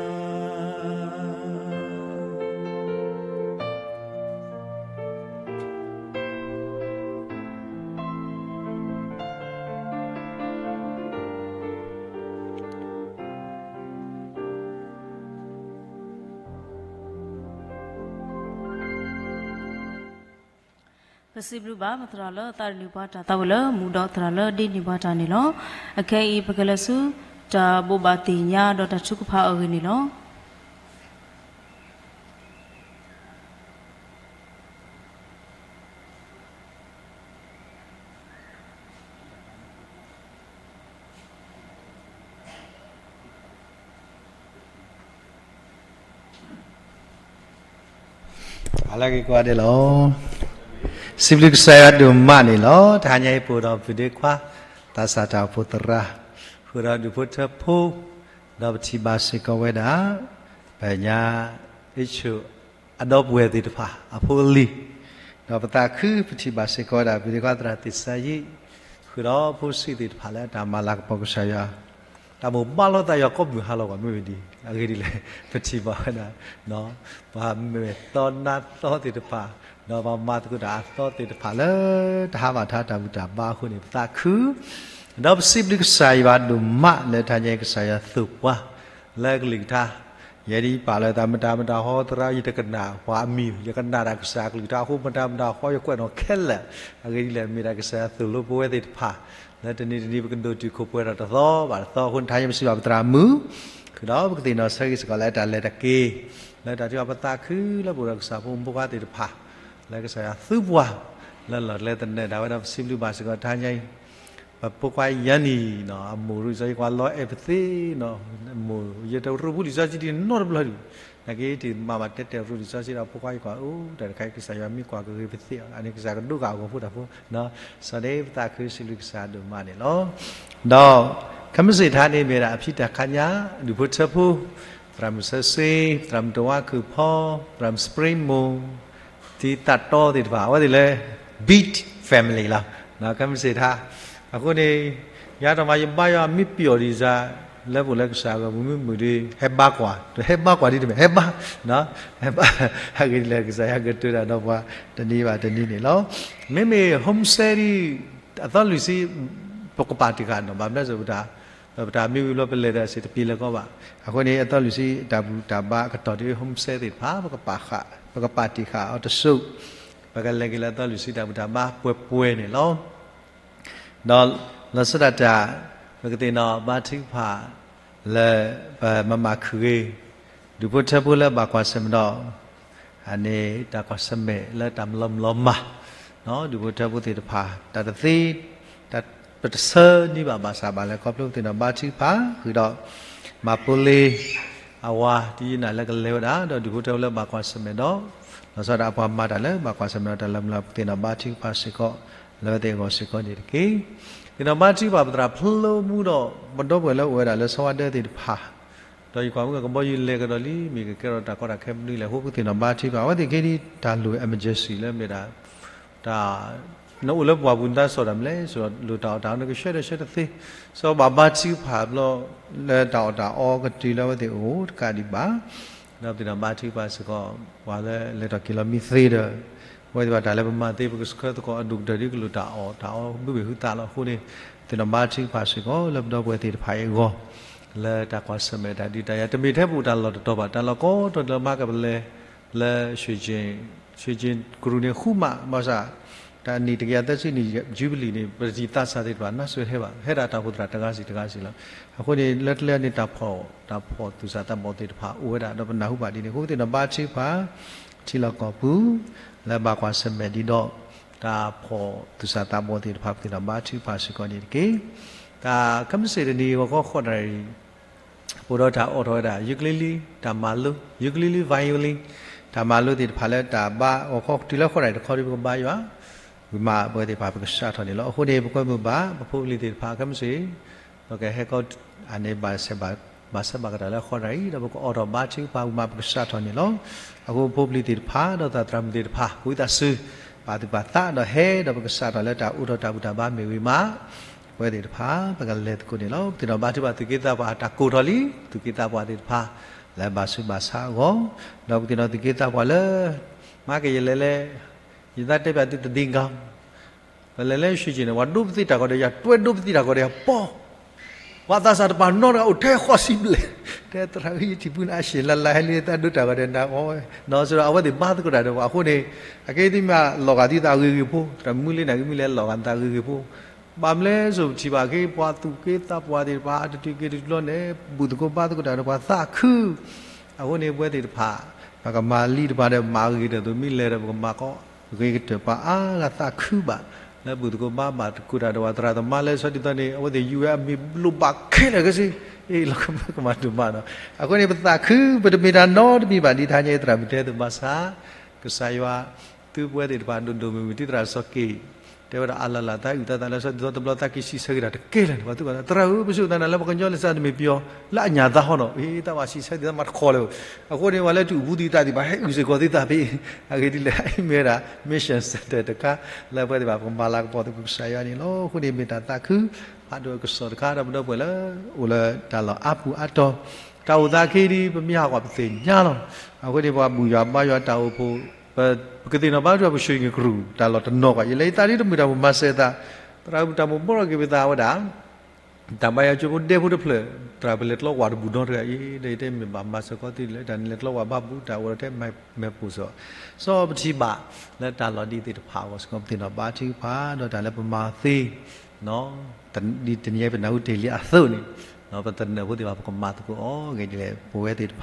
ပစံးဘျုးဘၣ်ပသရၣ်လၢအသးဒ်န့ၢ်ပှၤတၢ်သးဝံၣ်လၢမူဒီးသရၣ်လၢဒ်န့ၢ်ပှၤတၢ်န့ၣ်လီၤ. အခဲအံၤပကလဲၤဆူ တၢ်ဘိးဘၣ်သ့ၣ်ညါဒီးတၢ်ထုကဖၣ်အဂ့ၢ်န့ၣ်လီၤ. ဟါလၢအဂ့ၤကိးဂၤဒဲးလီၤ. စံးဘျုးကစၢ်ယွၤဒိၣ်မးန့ၣ်လီၤ. တဟါညါအံၤ ပအိၣ်ဒီးပုၢ်ဒီးခွါ, သးစၢ်တၢ်အိၣ်ဖှိၣ်သရၣ်, ဃုာ်ဒီးဒူၣ်ဖိထၢဖိ, ဒီးပထံၣ်ဘၣ်စ့ၢ်ကီးဝဲဒၣ် ပညါ အ့ၣ်ဆိၣ် အဒီပုၢ်ဝဲၢ်သ့ၣ်တဖၣ်အဖိအလံၤ, ဒီးပသးခုပထံၣ်ဘၣ်စ့ၢ်ကီးဝဲဒၣ် ပုၢ်ဒီးခွါသရၣ်သ့ၣ်စါယံၣ်, ဃုာ်ဒီးဖိဆံးသ့ၣ်တဖၣ်လၢအတၢ်မၤလၤကပီၤကစၢ်ယွၤ တၢ်မိၣ်ဘါလိာ်သးယွၤကိးမုၢ်ဟါလီၤ ကွၢ်မ့ၢ်ဝဲဒ်အဂ့ၢ်ဒ်လဲၣ်, ပထံၣ်ဘၣ်ဝဲဒၣ် ပှၤမဲာ်သီနါသီသ့ၣ်တဖၣ်, ဒီးပှၤမၤသကိးတၢ်အသီသ့ၣ်တဖၣ်လၢ တဟးဘၣ်ထါတၢ်ဘူၣ်တၢ်ဘါအဃိန့ၣ် ပသးခု, ဒီးပစံးဘျုးကစၢ်ယွၤဒိၣ်မးလၢတဟါညါအံၤ ကစၢ်ယွၤသိၣ်ပှၤ လၢအကလုၢ်ကထါ, ယဲဒ်ယပာ်လၢသးမတၤမတၤဟီသရၣ် ယတကနၣ်ပှၤအမံၤ, ယကနၣ်တၢ်ကစၢ်အကလုၢ်ကထါအဃိ မတၤမတၤဟီ ယကွဲးနီၣ်ခဲလၢာ်, အဂ့ၢ်ဒ်လဲၣ် မ့ၢ်ဒၣ်ကစၢ်ယွၤသိၣ်လိပဝဲသ့ၣ်တဖၣ် လၢတနံၤတနံၤပကဒိၣ်တုာ်ခိၣ်ပှဲၤထီၣ်တသီဘၣ်တသီအဃိန့ၣ် တဟါညါပစံးဘၣ်ပသရၣ်မုၣ်, ဃုာ်ဒီးပကသ့ၣ်နီၣ်ဆၢဂ့ၤစ့ၢ်ကီးလၢတၢ်လဲၤတၢ်က့ၤ, လၢတၢ်ထုကဖၣ် ပသးခုလၢပအိၣ်ဒီးကစၢ်ဖိမုၣ်ဖိခွါသ့ၣ်တဖၣ်, လၢကစၢ်ယွၤသူပှၤ လၢလီၢ်ကျဲသနၢၣ်ဒၣ်ဝဲဒီး ပစံးဘျုးဘၣ်စ့ၢ်ကီးတဟါညါအံၤ ပဖိခွါယၤနံၤနီၤ အမိၢ်ရူၢ်လံာ်စီဆှံကွၢ်လီၤအဲၣ်ပသ့နီၤ, မိၢ်ယတရူၢ်ဖိလံာ်စီဆှံဒံးနီတဘျီဒံး, နာ်က့တမၤဘၣ်တဲတဲရူၢ်လံာ်စီဆှံဒီးဖိခွါယၤကွၢ် အိၣ်တၢ်တခါအံၤ ကစၢ်ယွၤမ့ၢ်ကွၢ်ကဂ့ၤပသ့အီၤ အန့ၣ်ကစၢ်ကဒိက့ၤအဂီၤဖိတၢ်ဖိနီၤ, စီၤဒ့ပသးခုစံးဘျုးကစၢ်ဒိၣ်မးန့ၣ်လီၤ. ဒီး ခဲမုၢ်ဆ့ၣ်ထါန့ၣ်မ့ၢ်ဒၣ်အဖံတၢ်ခါညါ ဒူၣ်ဖိထၢဖိ, သရၣ်မုၣ်စၢၤစ့, သရၣ်မုၣ်တဝါခုၣ်ဖီ, သရၣ်မုၣ် Spring Moon တံၤသးတီသ့ၣ်တဖၣ် အဝဲသ့ၣ်လၢ Beat Family လီၤ. ခဲမုၢ်ဆ့ၣ်ထါ အဃိန့ၣ် ယၤတမၤယဘါယွၤမ့ၢ်ပျီၣ်ဒံးစါ လၢပအိၣ်လၢကစၢ်အဂီၢ်မုၢ်မုၢ်ဒံး ဟဲဘါကွၢ် တဟဲဘါကွၢ်ဒံးတမ့ၢ် ဟဲဘါ, ဟဲဘါ, အဂ့ၢ်ဒ်လဲၣ်ကစၢ်ယွၤကတိၤတၢ်ဒီးပှၤ တနံၤဘၣ်တနံၤန့ၣ်လီၤ. မ့မ့ၢ် homesick ဒံး အသီလွံၢ်ဆံ ပကပာ်တံၢ်ဃာ်နီၤ ဘၣ်မနုၤအဃိ ပတၢ်မ့ၢ်ဝံၤဘျီပလဲၤဒီးစ့ၢ်တပျံၤလၢၤကီးဘၣ်. အဃိန့ၣ် အသီလွံၢ်ဆံတၢ်ဘူၣ်တၢ်ဘါအကတီၢ်ဒ် homesick သ့ၣ်တဖၣ် ပကပာ်ဃာ် ပကပာ်တံၢ်ဃာ်အီၤတစိၢ်, ပကလဲၤက့ၤလၢအသီလွံၢ်ဆံတၢ်ဘူၣ်တၢ်ဘါပှဲၤပှဲၤန့ၣ်လီၤ. ဒီးလီၤဆီဒၣ်တၢ် ပကသ့ၣ်နီၣ်ဘါထုကဖၣ် လၢပမၤမၤခုၣ်ဂ့ၤ ဒူၣ်ဖိထၢဖိလၢဘၣ်ကွၢ်ဆၢၣ်မဲာ်ဒီး အန့ၣ်တၢ်ကွၢ်ဆၢၣ်မဲာ်လၢတၢ်မလီၤမလီၤမၢ်, ဒူၣ်ဖိထၢဖိသ့ၣ်တဖၣ် တၢ်တသ့ တၢ်ပတဆၢန့ၢ်ဘၣ်ဘၣ်ဆၣ်ဘၣ်လၢခီဖျိပသ့ၣ်နီၣ်ဘါထုကဖၣ် ဃုာ်ဒီး မၤပိလ့ အဝၤတယုၢ်နၤလၢကလဲၤဝဲဒၣ် ဒီးဒူၣ်ဖိထၢဖိလၢဘၣ်ကွၢ်ဆၢၣ်မဲာ်ဒီး လီၤဆီဒၣ်တၢ်ပှၤမၤတၢ်လၢဘၣ်ကွၢ်ဆၢၣ်မဲာ်ဒီးတၢ်လၢမူလၢ် ပသ့ၣ်နီၣ်ဘါထုကဖၣ်စ့ၢ်ကီး လၢဝဲသ့ၣ်အဂီၢ်စ့ၢ်ကီးန့ၣ်တက့ၢ်. သ့ၣ်နီၣ်ဘါထုကဖၣ်ပသရၣ်ဖျိမူဒီး ပဒီပုၢ်ဝဲၢ်လၢအိၣ်ဝဲဒၣ်လၢဆီဝါဒၢသ့ၣ်တဖၣ် ဒီးယကွၢ်မုၢ်ကဘီယူၤလဲၤကဒီးလံ မ့ၢ်ကကဲထီၣ်တၢ်ကီတၢ်ခဲမနုၤလဲၣ်အဃိ ပသ့ၣ်နီၣ်ဘါထုကဖၣ် အဝဲသ့ၣ်ခဲအံၤ တၢ်လိၣ် emergency လၢမ့ၢ်ဒၣ် တၢ် နအိၣ်လၢပှၢ်ပူၤနသးစီၣ်တၢ်မနုၤလဲၣ် ဆိလိၣ်တၢ်အီၣ်တၢ်အီနကဆှၢဒီးဆှၢတသ့, စီၤဘၣ်ဘါထုကဖၣ်ဘျီ လၢတၢ်အီၣ်တၢ်အီကတုၤလၢအဝဲသ့ၣ်အိၣ်တကးဒံးဘၣ် ဒီးပသ့ၣ်နီၣ်ဘါထုကဖၣ်စ့ၢ်ကီး ပှၤလၢလဲၤထီၣ်က့ၤလီၤမံသ့ဒီး အဝဲသ့ၣ်ဘၣ်တၢ်လၢပမၤသ့ ပကဆှၢသကိးအဒိၣ်ကတၢၢ်ဒ်ကလိၣ်တၢ်အီၣ်တၢ်အီ ဘုဘ့ၣ်ဟုသးလီၤအဃိန့ၣ် သ့ၣ်နီၣ်ဘါထုကဖၣ်စ့ၢ်ကီး လၢပဒီပုၢ်ဝဲၢ်သ့ၣ်တဖၣ်အံၤအဂီၢ် လၢတၢ်ကွၢ်ဆၢၣ်မဲာ်တၢ်ဒုးတၢ်ယၤ တမ့ၢ်ထဲပအိၣ်တၢ်လီၢ်တတီၤဘၣ် တၢ်လီၢ်ကိးတီၤလၢမၤကပလဲၤ လၢ ရွှေကျင် ရွှေကျင်ကရူၢ်န့ၣ်ဃူမး ဘၣ်ဆၣ် တၢ်နံၣ်တကယၤသၢဆံနံၣ် jubilee န့ၣ် ပတယံာ်သးစၢ်သ့ၣ်တဖၣ် နါစၢၤဟဲဘၣ် ဟဲဒၣ်တၢ်အိၣ်ဖှိၣ်သရၣ်တဂၤစံးတဂၤစံးလီၤ. အဃိန့ၣ် လၢကျဲန့ၣ် တၢ်ဖီၣ် တၢ်ဖီၣ်သူၣ်စၢ်သးဘီၣ်သ့ၣ်တဖၣ်အိၣ်ဝဲဒၣ် ဒီးပနၢ်ဟူဘၣ်ဒ်န့ၣ်အဃိ ပသ့ၣ်နီၣ်ဘါထုကဖၣ် ထံလီၢ်ကီၢ်ပူၤ လၢဘၣ်ကွၢ်ဆၢၣ်မဲာ်ဒံးဒီး တၢ်ဖီၣ်သူၣ်စၢ်သးဘီၣ်သ့ၣ်တဖၣ် ပသ့ၣ်နီၣ်ဘါထုကဖၣ်စ့ၢ်ကီးန့ၣ်တက့ၢ်. တၢ်ခဲမုၢ်ဆ့ၣ်တနံၤဂီၤခီဃိးနၣ်ရံၣ် ပအိၣ်ဒီးတၢ်အိးထီၣ်ဝဲဒၣ် ukulele တၢ်မၤလိ ukulele violin တၢ်မၤလိသ့ၣ်တဖၣ်လၢတၢ်ဘါဂီၤခီတုၤလၢဃိးနၣ်ရံၣ်တခီဒီး ပကဘါယွၤ ဝံၤမးပဝဲသ့ၣ်တဖၣ်ပကစးထီၣ်န့ၣ်လီၤ. အဃိန့ၣ် ပကွဲမုာ်ဘၣ် ပဖိပလံၤသ့ၣ်တဖၣ် ခဲမုၢ်ဆ့ၣ် ပကဟဲခီ အန့ၣ် ဘၣ်ဆၢဘၣ်ကတၢၢ်လၢဃိးနၣ်ရံၣ် ဒီးပကအိးထီၣ်ဘါထုကဖၣ်ဝံၤမးပကစးထီၣ်န့ၣ်လီၤ. အဃိဖိပလံၤသ့ၣ်တဖၣ် ဒီးသရၣ်မုၣ်သ့ၣ်တဖၣ် ကဝံသးစူၤ ပာ်သူၣ်ပာ်သးဒီးဟဲဒီးပကစးထီၣ်လၢတၢ်အိးထီၣ်တၢ်ဘူၣ်တၢ်ဘါမ့ၢ်ဝံၤမး ပဝဲသ့ၣ်တဖၣ် ပကလဲၤသကိးန့ၣ်လီၤ. ပသ့ၣ်နီၣ်ဘါထုကဖၣ် သူၣ်က့သးပှၢ်တၢ်ကိၢ်ထီၣ်လံ သူၣ်က့သးပှၢ်သ့ၣ်တဖၣ် လၢဘၣ်ဆူးဘၣ်ဆါအဂီၢ် ဒီးပသ့ၣ်နီၣ်သူၣ်က့သးပှၢ်လၢ မၤကယလဲၣ်လဲၣ် ယသးတဲပၠးသုတဒ့ကီ ပလဲၤလၢ ရွှေကျင်န့ၣ် ပှၤဒိပသံတၢ်ကီးဒီးယၤ တွဲဒိပသံတၢ်ကီးဒီးယၤ ပီ ပှၤသးစၢ်တပၤနီတဂၤအိၣ်ထဲဃိးဆံဘျဲၣ် တဲသရၣ်ဧၢ ယထံၣ်ဖုနၤအရှ့ၣ်လၢ်လၢ်ဟဲလံ သးဒိတၢ်ကီးဒီးနၤအီၣ်ဝဲ နီၢ်စ့ၢ်ဒီး အဝဲသ့ၣ်ဘါသကိးတၢ်ဒီးပှၤအဃိန့ၣ် အကဲသ့ၣ်မးလီၤဂာ်သံသးဂ့ၤဂ့ၤဖိ သရၣ်မုၣ်လၢနၤဂ့ၤမုၢ်လၢလီၤဂာ်သးဂ့ၤဂ့ၤဖိ ဘၣ်မနုၤလဲၣ် စိၤပထံၣ်ဘၣ်က့ၤ ပှၤသူၣ်က့သးပှၢ်သ့ၣ်တဖၣ် တတုၤက့ၤတတုၤလီၤန့ၣ် ဘူၣ်သကိးဘါသကိးတၢ်ဒီးပှၤသးခု အဃိန့ၣ် ပဝဲသ့ၣ်တဖၣ် ပကမၤလံတဖၣ်ဒီး မၤဂ့ၤဒီးသိးမ့ၢ်လဲၤဒီး ပကမၤကီ ဂ့ၤကတၢၢ်ပှၤအါဂၤသးခုဘၣ် လၢဘူၣ်သကိးဘါဘၣ်သကိးတၢ်ဒီးပှၤသရၣ်သမါလၢဆီဒ်သိးန့ၣ် အဝဲသ့ၣ်ယူၤဝဲအမ့ၢ်လိၣ်ဘၣ်ခဲလၢာ်ခဲဆ့ အ့ၣ်လီၤကမၢကမၣ်ဒိၣ်မးနီၤ အဃိန့ၣ် ပသးခု ပတမ့ၢ်တၢ်နီတမံၤဘၣ် ဒ်တဟါညါအံၤသရၣ်မုၣ်တဲသုဘၣ်ဆၣ် ကစၢ်ယွၤ သုပဝဲသ့ၣ်တဖၣ်ဒိၣ်ဒိၣ်မုၢ်မုၢ် တံၤသရၣ်စီၤက့ၣ် တဲဝဲဒၣ်အလၢ်လၢ် သးအုၣ်သးသးလၢ ဆီဒ်သိးတဘျီသးက့ၤစံးဆၢက့ၤတၢ်တကဲလၢာ်န့ၣ် ပှၤသုဘၣ်သရၣ်ဧၢ ပဆိၣ်သးနၤလၢပှၤကညီလၢစးတမ့ၢ်ပယီၤ လၢအညၣ်သးဟီနီၤ အ့ သးဘၣ်စံးဆၢဒ်သိးမၤတခီလၢၤ အဃိန့ၣ် ပှၤလၢတအုၣ်ဘူးသံသးသ့ၣ်တဖၣ် ဟဲအုၣ်စ့ၢ်ကီးသုသးဖဲ အဂ့ၢ်ဒ်လဲၣ် အမ့ၢ်ဝဲဒၣ် mission center တခါ လၢပဝဲသ့ၣ်တဖၣ် ပကမၤလၤကပီၤသကိးကစၢ်ယွၤန့ၣ်လီၤ. အဃိန့ၣ်မ့ၢ်တၢ်သးခု ဖးဒိၣ်အကစီၣ်တခါ ဒီးပဒီပုၢ်ဝဲၢ်လၢ အိၣ်လၢတၢ်လီၢ်အါပူၤအါတီၤ တၢ်အိၣ်သးခဲအံၤဒ် ပမ့ၢ်ဟးဂီၤပသ့ၣ်ညါလီၤ. အဃိန့ၣ် ပှၤဘူၣ်ယွၤဘါယွၤတၢ်အိၣ်ဖှိၣ် ပကသ့ၣ်နီၣ်ဘါထုကဖၣ် ပရွှေကျင်ကရူၢ် တၢ်လီၢ်တနီၤကွၢ် ယလဲၤယသးဒ်တမုာ်တၢ်မိၣ်မၤစၢၤသး သရၣ်မုၣ်တၢ်မိၣ်ဘီထီၣ်က့ၤပသးဝဲဒၣ် တၢ်ဘါယွၤကၠိဖိဒဲဖိတဖျၢၣ် သရၣ်ပလဲၤကျီကွၢ်တဘူၣ်နီတဂၤအံၤ ဒီးယတဲမ့ၢ်ဘၣ်မၤစၢၤကီးသုလဲၣ် တၢ်န့ၣ်လဲၤကျီကွၢ်ဘၣ်ဘူၣ် တၢ်အိၣ်ဒီးထဲမဲာ်ပိၢ်စီၤ စီၤပထံၣ်ဘၣ် လၢတၢ်လီၢ်ဒ်သ့ၣ်တဖၣ်အဂီၢ်စ့ၢ်ကီး ပသ့ၣ်နီၣ်ဘါထုကဖၣ် ဒီးတၢ်လၢပမၤသ့ ဒ်တနံၤအံၤပနၢ်ဟူတ့ၢ်လံအသိးန့ၣ် ပသနၢၣ်ဖိသ့ၣ်တဖၣ် ပကမၤသကိးအီၤဂ့ၤဒ်လဲၣ် ပဝဲသ့ၣ်တဖၣ်